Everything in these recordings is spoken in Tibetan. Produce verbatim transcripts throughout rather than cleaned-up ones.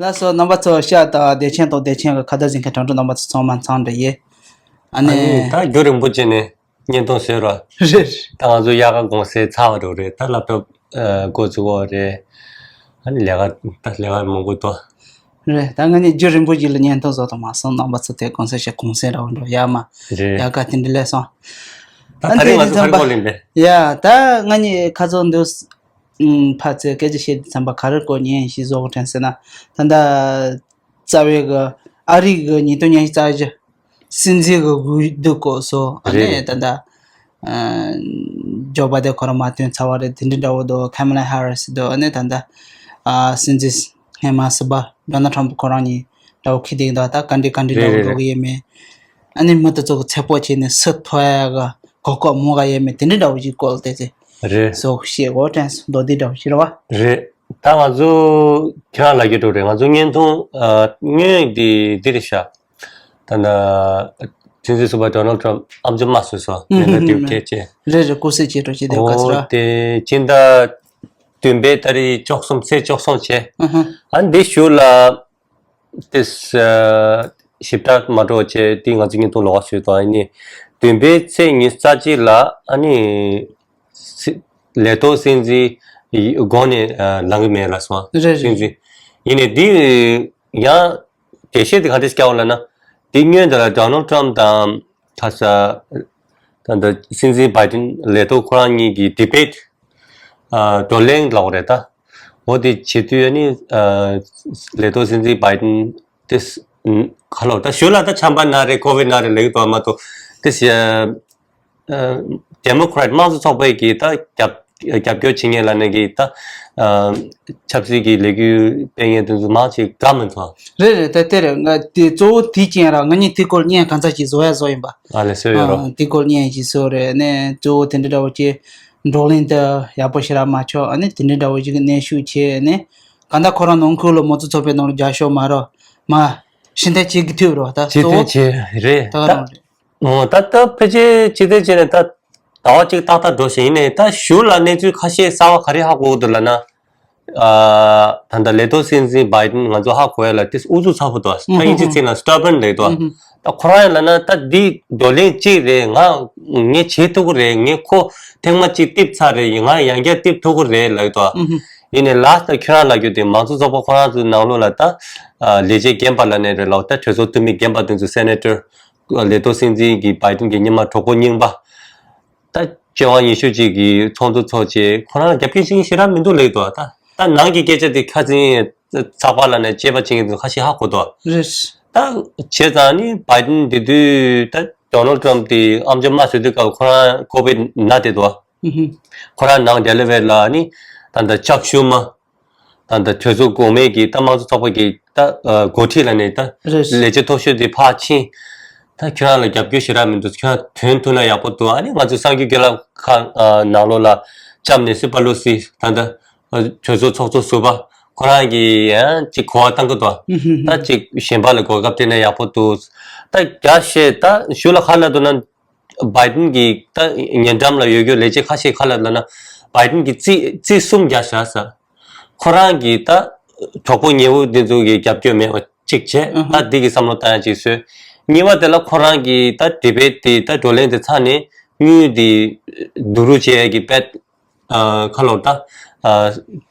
ལགས་སོ། རྣམ་པ་ཚོ་ཤ་དང་བདེ་ཆེན་དང་བདེ་ཆེན་གྱི་ཁ་བརྡ་གཟིགས་མཁན་དྲ་གྲོགས་རྣམ་པ་ཚོ་ཚང་མ་འཚམས་འདྲི་ཡིན། ཨ་ཨ་ནི་ནི་ད་རྒྱུན་རིང་པོ་བྱས་ནས་བརྙན་ཐུང་བཟོས་རོགས། རེད། ད་ང་ཚོ་དབྱར་ཁ་གུང་སེང་ཚར་བ་འགྲོ་རེད། ད་སློབ་གྲྭ་ཨ་འགོ་བཙུགས་པ་རེད། ཨ་ནི་ལས་ཀ་ད་ལས་ཀ་མང་པོ་འདུག་རེད། ད་ང་ནི་རྒྱུན་རིང་པོ་ཞིག་ལ་བརྙན་ཐུང་བཟོ་ཐུབ་མ་སོང་། རྣམ་པ་ཚོ་དེ་གུང་སེང་ཞིག་གུང་སེང་ར་བ་འགྲོ་ཡ་མ། རེད། དབྱར་ཁ་དེ་འདྲ་ལས་སོང་། ད་ད་རེས་ང་ཚོ་ག་རེ་སྐོར་ལེན་པས། ཡ་ད་ང་ནི་ཁ་ཚོ་འདུག་ཨུམ། ཕ་ཚོས་སྐད་ཆ་བཤད་དུས་ཙམ་པ་ག་རེ་སྐོར་ཉན་ཞིག་བཟོ་དགོས་དྲན་ཟེར་ན། ད་ལྟ་རྩ་བའི་གི་ཨ་རི་གི་ཉིས་སྟོང་ཉི་ཤུ་རྩ་བཞི་སྲིད་འཛིན་གི་འོས་བསྡུ་སྐོར་སོགས། ཨ་རེད་ནི་རེད། ད་ལྟ་ཨ་ཇོ་བྷའི་ཌེན་ཁོ་རང་མར་ཐོན་ཚར་བ་རེད། དེ་འདྲ་འདྲ་བོ་འདུག་ཁ་མ་ལ་ཧེ་རི་སི་འདུག་ཨ་ནི་ད་ལྟ་ཨ་སྲིད་འཛིན་སྔོན་མ་ཟུར་པ་ཌོ་ནལ་ཊམ་ཁོ་རང་གཉིས་འདྲ་བོ་འཁྱེར་བསྡད་འདུག་ད་ག་འདྲ་ག་འདྲ་འདྲ་རེད་བོ་རེད་འགྲོ་རེད། གི་ཡོད་མེད། ཨ་ནི་མི་དེ་ཚོ་གི་ཚེ་སྤོགས་བྱས་ནས་སུ་ཐོབ་ཡ་གི་གོ་སྐབས་མང་ག་ཡོད་མེད་དེ་འདྲ་འདྲ་བོ་ཞིག་སྐོར་དེ་ཚེ། རེད། སོགས་བཤད་དགོས་དྲན་སོང་། མདོར་བསྡུས་འདྲ་བོ་ཞིག་རེད་བ། རེད། ད་ང་ཚོ་ཁྱེད་རང་ལ་རྒྱུ་འགྲོ་རེད། ང་ཚོ་བརྙན་ཐུང་ཨ་སྔོན་འདི་འདི་རེད་ཤག་ད་ལྟ་སྲིད་འཛིན་ཟུར་པ་ཌོ་ནལ་ཊམ་ཨམ་ཅོག་དམར་གསོད་སོང་། ཨུ་ཉེན་ཧུམ་ལ་ཧུམ་དེབ་ཧུམ། སྐད་ཅེས། རེད་རེད། སྐུ་སྲས་ཅེས་འགྲོ་ཅེས་དེབ་ག་ཚོད་ཨོ་ར། དེ་སྤྱི་ཟླ་བདུན་པའི་ཏ་རིག་བཅུ་གསུམ་ཚེས་བཅུ་གསུམ་བྱས། ཨུ་ཧུམ། ཨ་འདི་ཞུ་ལ། དེ་ཞིབ་ཕྲ་མ་འགྲོ་བྱས་དེ་ང་ཚོ་བརྙན་ཐུང་ལོགས་ཀ་བཟོས་དང་ཨ་ནི་བདུན་པའི་ཚེས་ཉི་ཤུ་རྩ་གཅིག་ལ་ཨ་ནི་སི་ལས་ཐོག་སྲིད་འཛིན་དགོངས་ནས་ལངས་གི་མེད་ལ་སོང་། རེད་རེད། སྲིད་འཛིན་ཡིན་ནས་འདི་ཡང་འགྲེལ་བཤད་དེ་ག་འདྲས་བསྐྱལ་བ་ལབ་ན། འདི་སྔོན་དུ་ལ་ཌོ་ནལ་ཊམ་དང་ཁ་ས་ད་ལྟ་སྲིད་འཛིན་བྷའི་ཌེན་ལས་ཐོག་ཁོ་རང་གཉིས་ཀྱི་ཌི་བྷེ་ཊི་ཨ་བགྲོ་གླེང་ལབ་དགོས་རེད་ད། འོ་དེ་བྱེད་དུས་ཨ་ནི་ཨ་ལས་ཐོག་སྲིད་འཛིན་བྷའི་ཌེན་དེ་ཁ་ལོ་ད་ཞུ་ལ་ད་ཆམ་པ་ན་རེད། ཀོ་བིད་ན་རེད་ལབ་ཀྱི་འདུག་མ་གཏོགས་དེ་ཨ་ཌེ་མོ་ཀེ་རེ་ཊི་དམངས་གཙོ་ཚོགས་པའི་གི་ད་རྒྱབ་རྒྱབ་སྐྱོར་བྱེད་མཁན་ལབ་ནས་གི་ད་ཨ་ཆབ་སྲིད་ཀྱི་ལས་འགུལ་སྤེལ་མཁན་དེ་ཚོ་མང་ཆེ་དགའ་མི་ཐོག་རེད་རེད། ད་དེ་རེད། ང་དེ་གཙོ་བོ་དེ་ཅན་ར་ང་གཉིས་དེ་སྐོར་བརྙན་གང་ཚ་ཞིག་བཟོ་ཡ་བཟོ་ཡིན་པ། ཨ་ལས་སོ་ཡོད་རོ། ཨ་དེ་སྐོར་བརྙན་ཞིག་བཟོ་རེད་ནས་གཙོ་བོ་དེ་འདྲ་འདྲ་བོ་ཅིག་བགྲོ་གླེང་དེ་ཡག་པོ་ཞེ་དྲག་མ་ཆོག་ཨ་ནི་དེ་འདྲ་འདྲ་བོ་ཞིག་གི་གནོན་ཤུགས་ཆེ་ནས་གང་ལྟར་ཁོ་རང་ནང་ཁུལ་ལ་མང་གཙོ་ཚོགས་པའི་ནང་ལ་རྒྱབ་སྐྱོར་མ་རོགས་མ་ཕྱིར་འཐེན་བྱེད་གི་ཐུབ་རོགས་ད་ཕྱིར་གཙོ་བོ་འཐེན་བྱེད་རེད་ད་ག་ད་རང་རེད། ཨོ་ད་ད་ཕལ་ཆེར་ཕྱིར་འཐེན་བྱས་ནས་ད་ཟླ་བ་གཅིག་ཏག་ཏག་འགྲོ་བཞིན་ཡིན་ནས་ད་གཞུག་ལ་གནས་ཚུལ་ཁ་ཤས་གསར་བ་ག་རེ་ཧ་གོ་གི་འདུག་ལབ་ན། ཨ་ད་ལྟ་ལས་ཐོག་སྲིད་འཛིན་བྷའི་ཌེན་ང་ཚོ་ཧ་གོ་ཡ་ལ་དེ་ཨུ་ཚུགས་ཚ་པོ་འདུག་ད་དབྱིན་ཇི་ཚིག་ནང་སི་ཊར་བན་ལབ་འདུག་ད་ཁོ་རང་ཡང་ལབ་ན་ད་འདི་བགྲོ་གླེང་གཅིག་རེད། ང་ངས་བྱེད་ཐུབ་ཀྱི་རེད། ངས་ཁོ་ཐེངས་མ་གཅིག་རྟིབ་ཚར་རེད། ང་ཡང་བསྐྱར་རྟིབ་ཐུབ་ཀྱི་རེད་ལབ་འདུག་ཡིན་ནའི་ལ་ད་ཁྱོད་རང་ལབ་རྒྱུ་དེ་མང་གཙོ་ཚོགས་པ་ཁོ་རང་ཚོའི་ནང་ལོགས་ལ་ད་ལས་བྱེད་རྒན་པ་ལབ་ནའི་རེད་ལ་ད་གྲོས་ཚོགས་འཐུས་མི་རྒན་པ་དེ་ཚོ་སེ་ནེ་ཊར་ལས་ཐོག་སྲིད་འཛིན་གྱི་བྷའི་ཌེན་གྱི་སྔོན་མ་གྲོགས་པོ་རྙིང་པ། ད་སྤྱི་དབང་ཉི་ཤུ་གཅིག་གི་ཚོགས་འདུ་ཚོགས་བྱས་ཁོ་རང་རྒྱབ་སྐྱོར་བྱེད་མཁན་ཞེ་དྲག་མི་འདུག་ལབ་འདུག་ད་ད་ནང་གི་སྐད་ཆ་དེ་ཁ་འཛིན་ཚགས་པ་ལ་ནས་དཔྱད་པ་བྱེད་མཁན་དེ་ཁ་ཤས་ཧ་གོ་འདུག་རེད། ད་བྱས་ཙང་ནི་བྷའི་ཌེན་དེ་དུས་ད་ཌོ་ནལ་ཊམ་དེ་ཨམ་ཅོག་དམར་གསོད་དུས་སྐབས་ཁོ་རང་ཀོ་བིད་ན་བསྡད་འདུག་ཨུ་ཧུམ། ཁོ་རང་ནང་ཌེ་ལི་ཝེར་ལ་ནི་ད་ལྟ་ཅག་ཤུ་མ། ད་ལྟ་གྲོས་ཚོགས་གོང་མའི་གི་ད་དམངས་གཙོ་ཚོགས་པ་གི་ད་ཨ་འགོ་ཁྲིད་ལ་ནི་ད་རེད། ལས་བྱེད་མཐོ་ཤོས་དེ་ཕར་ཕྱིན། ད་ཁྱོད་རང་ལ་རྒྱབ་སྐྱོར་ཞེ་དྲག་མི་འདུག་ཁྱོད་རང་ཐོན་ཐུབ་ན་ཡག་པོ་འདུག་ཨ་ནི་ང་ཚོ་གསར་འགོད་བརྒྱུད་ལམ་ཁག་ཨ་ནང་ལོགས་ལ་བཅར་ནས་སི་པ་ལོ་སི་ད་ལྟ་ཨ་གྲོས་ཚོགས་ཚོགས་གཙོ་ཟུར་པ་ཁོ་རང་གིས་ཡང་ཅིག་གོ་བ་བཏང་གི་འདུག་ཨུ་ཧུམ་ཧུམ། ད་ཅིག་གཞན་པ་ལ་གོ་སྐབས་སྤྲད་ན་ཡག་པོ་འདུག་ད་རྒྱ་བཤད་ད་གཞུག་ལ་ཁ་ལ་འདུག་ན། བྷའི་ཌེན་གྱི་ད་ཉེ་འགྲམ་ལ་ཡོད་རྒྱུ་ལས་བྱེད་ཁ་ཤས་ཁ་ལ་ལབ་ན་བྷའི་ཌེན་གྱི་རྩིས་རྩིས་གསུམ་རྒྱག་བཞག་ས། ཁོ་རང་གི་ད་གྲོགས་པོ་ཉེ་བོ་འདི་ཚོ་གི་རྒྱབ་སྐྱོར་མེད་པ་གཅིག་བྱས། ཨུ་ཧུ། ད་འདི་གི་བསམ་བློ་བཏང་ཡ་གཅིག་བཟོས། གཉིས་པ་དེ་ལ་ཁོ་རང་གི་ད་ཌི་བེ་ཊི་དེ་ད་བགྲོ་གླེང་དེ་ཚར་ནས་དངུལ་དེ་བསྡུ་རུབ་བྱེད་ཡ་གི་དཔེ་ཨ་ཁ་ལོ་ད་ཨ་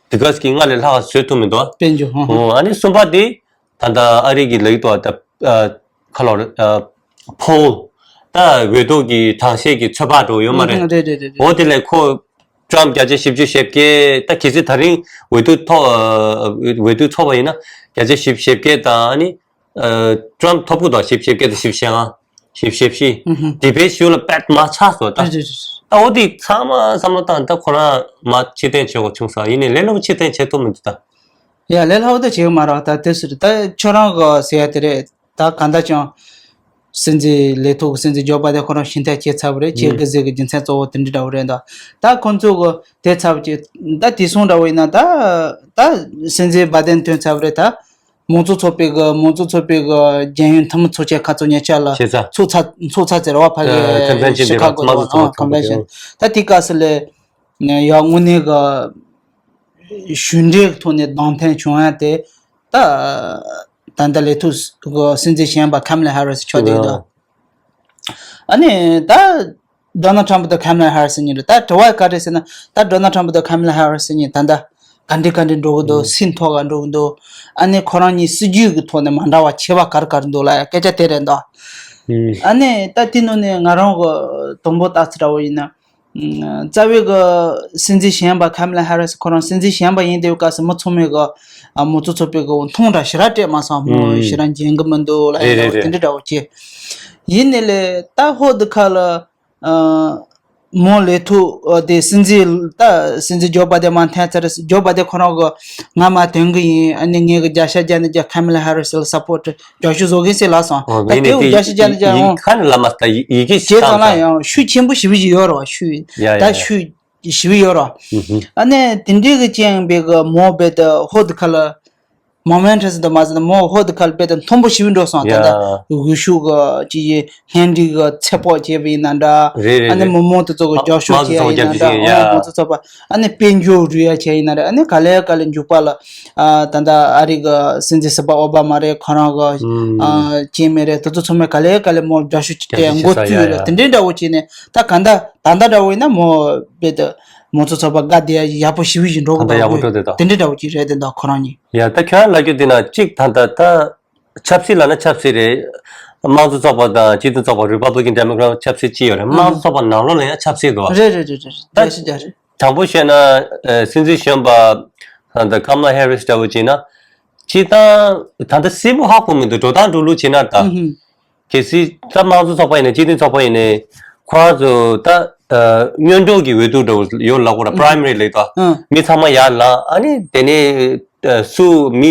དེ་ག་གི་སྔར་ལས་ལྷག་བཟོ་ཐུབ་མི་འདུག་དཔལ་འབྱོར་ཧུ་ཧུ། ཨོ་ཨ་ནི་གསུམ་པ་དེ། ད་ལྟ་ཨ་རི་གི་ལེགས་དོ་ད་ཨ་ཁ་ལོ་ཨ་ཕོལ་ད་འོས་བསྡུ་གི་གྲངས་བཤེར་གྱི་ཚོད་དཔག་འགྲོ་ཡོད་མ་རེད། ཨུ་ཧུ། རེད་རེད་རེད་རེད། འོ་དེ་ལས་ཁོ་ཊམ་བརྒྱ་ཆ་བཞི་བཅུ་ཞེ་བརྒྱད་ད་གལ་སྲིད་ད་རིང་འོས་བསྡུ་ཐོབ་ཨ་འོས་བསྡུ་ཐོབ་པ་ཡིན་ན་བརྒྱ་ཆ་བཞི་བཅུ་ཞེ་བརྒྱད་དང་ཨ་ནི་ཨ་ཊམ་ཐོབ་གི་འདུག་བཞི་བཅུ་ཞེ་བརྒྱད་དང་བཞི་བཅུ་ཞེ་ལྔ་བཞི་བཅུ་ཞེ་བཞི་ཨུ་ཧུ། དེ་བས་ཞུ་ལ་པད་མ་ཆགས་སོ་ད། རེད་རེད་རེད། ད་འོ་དེ་ཚང་མ་བསམ་བློ་བཏང་ད་ཁོ་རང་མ་ཕྱིར་འཐེན་བྱེད་དགོས་བྱུང་ས་ཡིན་ནའི་ལས་སླ་པོ་ཕྱིར་འཐེན་བྱེད་ཐུབ་མི་འདུག་ད། ཡ་ལས་སླ་པོ་ད་བྱེད་གི་མ་རེད་ད་དེ་སུ་རེད་ད་ཁྱོད་རང་གི་ཟེར་ཡ་དེ་རེད་ད་གང་ལྟར་ཀྱང་། སྲིད་འཛིན་ལས་ཐོག་གི་སྲིད་འཛིན་ཇོ་བྷའི་ཌེན་ཁོ་རང་ཕྱིར་འཐེན་བྱས་ཚར་བ་རེད། ཕྱིར་འགྱངས་ཟེར་གི་རྒྱུ་མཚན་གཙོ་བོ་དེ་འདྲ་འདྲ་བོ་རེད་ད། ད་ཁོང་ཚོ་གི་དེ་ཚར་བ་ཅིག་ད་དེ་སོང་འདྲ་བོ་ཡིན་ན་ད་ད་སྲིད་འཛིན་བྷའི་ཌེན་ཐོན་ཚར་བ་རེད་ད། མང་གཙོ་ཚོགས་པའི་གི་མང་གཙོ་ཚོགས་པའི་གི་རྒྱལ་ཡོངས་འཐུས་མི་ཚོགས་ཆེན་ཁ་ཚོ་ཉེ་ཆར་ལ་ཞེ་ས། ཚོགས་ཚར་ཚོགས་ཚར་ཟེར་བ་ཕ་གི་ཨ་ཁོན་ཝེན་ཤན་ཤི་ཁ་གོ་དེ་ཨ་ཁོན་ཝེན་ཤན་ད་དེ་སྐབས་སུ་ལས་ཡང་དངོས་གནས་གི་གཞུང་འབྲེལ་ཐོག་ནས་གདན་འཐེན་བྱུང་ཡ་དེ་ ད་ད་ལྟ་ལས་ཐུགས་སྲིད་འཛིན་གཞོན་པ་ཁམ་ལ་ཧ་རི་སི་ཆགས་བསྡད་ཡོད་དོ། ཨ་ནི་ད་ཌོ་ནལ་ཊམ་པ་དང་ཁམ་ལ་ཧ་རི་སི་གཉིས་རེད། ད་དྲི་བ་ག་རེ་ཟེར་ན། ད་ཌོ་ནལ་ཊམ་པ་དང་ཁམ་ལ་ཧ་རི་སི་གཉིས་ད་ལྟ་ག་འདྲ་ག་འདྲ་འགྲོ་གི་འདུག་སྲིད་མཐོ་ག་འགྲོ་གི་འདུག་ཨ་ནི་ཁོ་རང་གཉིས་སྲིད་ཇུས་ཀྱི་ཐོག་ནས་མ་འདྲ་བ་ཁྱད་པར་ག་རེ་ག་རེ་འདུག་ལབ་ཡ་སྐད་ཆ་དེ་རེད་འདུག་ཨ་ནི་ད་དེ་ནང་ནས་ང་རང་གི་དང་པོ་ལྟ་ཚུལ་འདྲ་བོ་ཡིན་ན། རྩ་བའི་གི་སྲིད་འཛིན་གཞོན་པ་ཁམ་ལ་ཧ་རི་སི་ཁོ་རང་སྲིད་འཛིན་གཞོན་པ་ཡིན་བསྡད་པའི་སྐབས་སུ་མི་ཚང་མས་གི་མང་གཙོ་ཚོགས་པའི་གི་མཐོང་གྲ་ཞེ་དྲག་སྤྲད་མ་སོང་། མོ་ཞེ་དྲག་འཇོན་གི་མི་འདུག་ལབ་ཡ་འདྲ་བོ་དེ་འདྲ་འདྲ་བོ་བྱས། ཡིན་ནའི་ལས་ད་ཧོ་དི་ཁ་ལ་མོ་ལས་ཐུག་དེ་སྲིད་འཛིན་ད་སྲིད་འཛིན་ཇོ་བྷ་དན་མར་འཐོན་ཚར། ཇོ་བྷ་དན་ཁོ་རང་གི་ང་མར་ཐོན་གི་ཡིན། ཨ་ནི་ངས་གི་བརྒྱ་ཆ་བརྒྱ་ནས་བརྒྱ་ཁམ་ལ་ཧ་རི་སི་ལ་སབ་པོར་ཊི་རྒྱབ་སྐྱོར་བཟོ་གི་ཟེར་ལབ་སོང་། ད་དེ་བརྒྱ་ཆ་བརྒྱ་ནས་བརྒྱ་ཡང་ཁ་ནས་ལབ་མ་ད་ཡི་གེ་བྱས་ཙང་ལ་ཡང་ཤུགས་ཆེན་པོ་ཞེ་པོ་ཅིག་ཡོད་རེད་བ། ཤུགས་ཡ་ད་ཡ་ཤུགས་ཞེ་པོ་ཡོད་རེད་བ། ཨ་ནི་དེ་འདྲའི་གི་ཅན་པའི་གི་མོ་བེ་ད་ཧོ་དི་ཁ་ལ་མོ་མེན་ཊ་སི་ད་མ་ཟེར་ན་མོ་ཧོ་དི་ཁ་ལ་བེ་ད་མཐོན་པོ་ཞེ་པོ་འགྲོ་སོང་། ད་ད་འོས་ཤོག་གི་ཅི་ཡི་ཧན་རི་གི་ཚེ་ཕོག་བྱས་པ་ཡིན་ན་འདྲ། རེད་རེད་ཨ་ནི་རེད། མི་མང་དེ་ཚོ་གི་རྒྱབ་སྐྱོར་མང་བྱས་ཚོགས་ཡིན་ན་རྒྱབ་སྐྱོར་འདྲ། བྱས་ཡ། ཨོ་མང་གཙོ་ཚོགས་པ། ཨ་ནི་དཔལ་འབྱོར་རུ་ཡ་བྱས་ཡིན་ན་རེད། ཨ་ནི་ག་ལེ་ག་ལེ་འཇུག་པ་ལ་ཨ་ད་ད་ཨ་རི་གི་སྲིད་འཛིན་ཟུར་པ་ཨོ་བྷ་མ་རེད། ཁོ་རང་གི་ཨ་སྐྱེ་དམན་རེད། དེ་ཚོ་ཚང་མས་ག་ལེ་ག་ལེ་མོ་རྒྱབ་སྐྱོར་བྱས་འགོ་བཙུགས་ཡོད་རེད། དེ་འདྲའི་འདྲ་བོ་བྱས་ནས་ད་ག་ད་ད་ད་འདྲ་བོ་ཡིན་ན་མོ་བེ་ད་མང་གཙོ་ཚོགས་པ་དགའ་བདེ་ཡག་པོ་ཞེ་པོ་ཞིག་འགྲོ་གི་ད་ད་འདུག་ཡག་པོ་འགྲོ་བསྡད་འདུག་དེ་འདྲའི་འདྲ་བོ་ཅིག་རེད་དེ་འདུག་ཁོ་རང་གཉིས། ཡ་ད་ཁྱོད་རང་ལབ་རྒྱུ་དེ་ན་གཅིག་ད་ད་ད། ཆབ་སྲིད་ལབ་ན་ཆབ་སྲིད་རེད། དམངས་གཙོ་ཚོགས་པ་དང་སྤྱི་མཐུན་ཚོགས་པ་Republican Democrat ཆབ་སྲིད་གཅིག་ཡོད་རེད། དམངས་གཙོ་ཚོགས་པ་ནང་ལོགས་ལ་ཡང་ཆབ་སྲིད་འདུག་རེད་རེད་རེད་རེད། ད་རྒྱ་ཞིག་རྒྱ་རེད། དྲང་པོ་བཤད་ན་ཨ་སྲིད་འཛིན་གཞོན་པ་ད་ཀམ་ལ་ཧེ་རིས་འདྲ་བོ་བྱས་ན་སྤྱིར་བཏང་ད་ལྟ་གསལ་པོ་ཧ་གོ་མི་འདུག་འགྲོ་སྟངས་འགྲོ་ལུགས་བྱས་ན་ད། ཨུ་ཧུམ། གལ་སྲིད་ད་དམངས་གཙོ་ཚོགས་པ་ཡིན་ནའི་སྤྱི་མཐུན་ཚོགས་པ་ཡིན་ནའི་ཁོ་རང་ཚོ་ད་ཨ་སྔོན་འགྲོ་གི་འོས་བསྡུ་འདྲ་བོ་ཡོད་ལབ་དགོས་ར། ཨུ་ཧུམ། པ་རའི་མ་རི་ལབ་ད། ཨུ། མི་ཚང་མ་ཡར་ལངས། ཨ་ནི་དེ་ནས་ཨ་སུ་མི་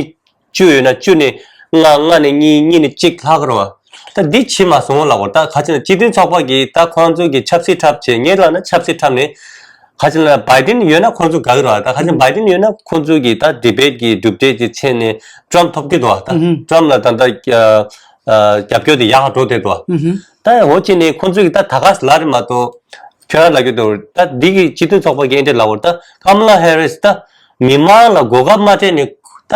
བཅུ་ཡོད་ན་བཅུ་ནས་ལྔ། ལྔ་ནས་གཉིས། གཉིས་ནས་གཅིག་ལྷག་གི་རེད་བ། ད་འདི་བྱེད་མ་སོང་ལབ་དགོས། ད་ག་ཅི་ན་སྤྱི་མཐུན་ཚོགས་པ་གིས་ད་ཁོང་ཚོ་གི་ཆབ་སྲིད་འཁྲབ་བྱས། ངས་ལབ་ན་ཆབ་སྲིད་འཁྲབ་ནས་ག་ཅི་ན་བྷའི་ཌེན་ཡོད་ན་ཁོང་ཚོ་དགའ་གི་རེད་བ། ད་ག་ཅི་ན་བྷའི་ཌེན་ཡོད་ན་ཁོང་ཚོ་གི་ད་ཌི་བེཊ་གི་གྲུབ་འབྲས་ཀྱི་ཆེད་ནས་ཊམ་ཐོབ་ཀྱི་འདུག་བ། ད་ཨུ་ཧུམ། ཊམ་ལ་ད་ལྟ་ཨ་ཨ་རྒྱབ་སྐྱོར་དེ་ཡག་འགྲོ་བསྡད་འདུག་བ། ཨུ་ཧུམ། ད་འོ་ཅི་ནས་ཁོང་ཚོ་གི་ད་ད་ག་ལ་རེད་མ་གཏོགས། ཁྱོད་རང་ལབ་རྒྱུ་འདུག་ད་འདི་གི་སྤྱི་མཐུན་ཚོགས་པ་གི་ཨེ་འདྲ་ལབ་དགོས་རེད། ད་ཀམ་ལ་ཧེ་རིས་ད་མི་མང་ལ་གོ་སྐབས་མ་སྤྲད་ནས་ད་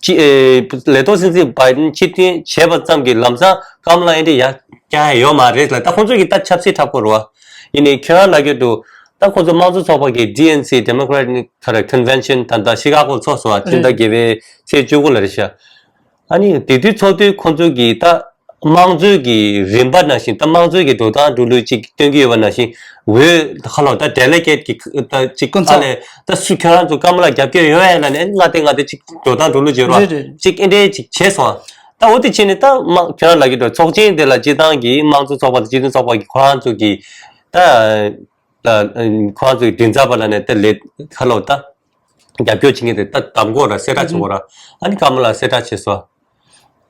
ཅི་ཨེ་ལས་ཐོག་སྲིད་འཛིན་བྷའི་ཌེན་ཕྱིར་འཐེན་བྱས་པ་ཙམ་གྱིས་ལམ་སང་ཀམ་ལ་ཨེ་འདྲ་ཡར་བསྐྱངས་ཡ་ཡོད་མ་རེད་ལ། ད་ཁོང་ཚོ་གིས་ད་ཆབ་སྲིད་འཁྲབ་དགོས་རེད་བ། ཡིན་ནའི་ཁྱོད་རང་ལབ་རྒྱུ་འདུག་ད་ཁོང་ཚོ་དམངས་གཙོ་ཚོགས་པ་གི་ཌི་ཨེན་སི་Democrat ག་རེ་Convention ད་ལྟ་ཤི་ཀ་གོ་ཚོགས་སོང་བ། ཕྱི་ཟླ་བརྒྱད་པའི་ཚེས་བཅུ་དགུ་ལ་རེད་ཤག་ཨ་ནི་དེ་དུས་ཚོགས་དུས་ཁོང་ཚོ་གིས་ད་དམངས་གཙོའི་གི་རིམ་པ་ནང་བཞིན། ད་དམངས་གཙོའི་གི་འགྲོ་སྟངས་འགྲོ་ལུགས་ཅིག་སྟོན་གྱི་ཡོད་པ་ནང་བཞིན། འོས་ཁ་ལོ་ད་ཌེ་ལེ་གེཊ་གི་ད་ཅིག་ཀུན་ཚོགས་ཨ་ལས་ད་སུ་ཁྱོད་རང་ཚོ་ཀམ་ལ་རྒྱབ་སྐྱོར་ཡོད་ཡ་ལ་ནས་ལྔ་སྟེ་ལྔ་སྟེ་ཅིག་འགྲོ་སྟངས་འགྲོ་ལུགས་བྱེད་རོགས། རེད་རེད། ཅིག་ཨེ་འདྲས་ཅིག་བྱས་སོང་། ད་འོ་དེ་བྱས་ནས་ད་དམངས་ཁྱོད་རང་ལབ་ཀྱི་འདུག་ཚོགས་ཆེན་དེ་ལ་སྤྱིར་བཏང་གི་དམངས་གཙོ་ཚོགས་པ་དང་སྤྱི་མཐུན་ཚོགས་པ་གི་ཁོ་རང་ཚོ་གི་ད་ད་ཁོ་རང་ཚོ་གི་མགྲིན་ཚབ་པ་ལ་ནས་ད་ལས་ཁ་ལོ་ད། རྒྱབ་སྐྱོར་བྱེད་མཁན་དེ་ད་གདམ་དགོས་ར། གསལ་བསྒྲགས་བྱེད་དགོས་ར། ཨ་ནི་ཀམ་ལ་གསལ་བསྒྲགས་བྱས་སོང་།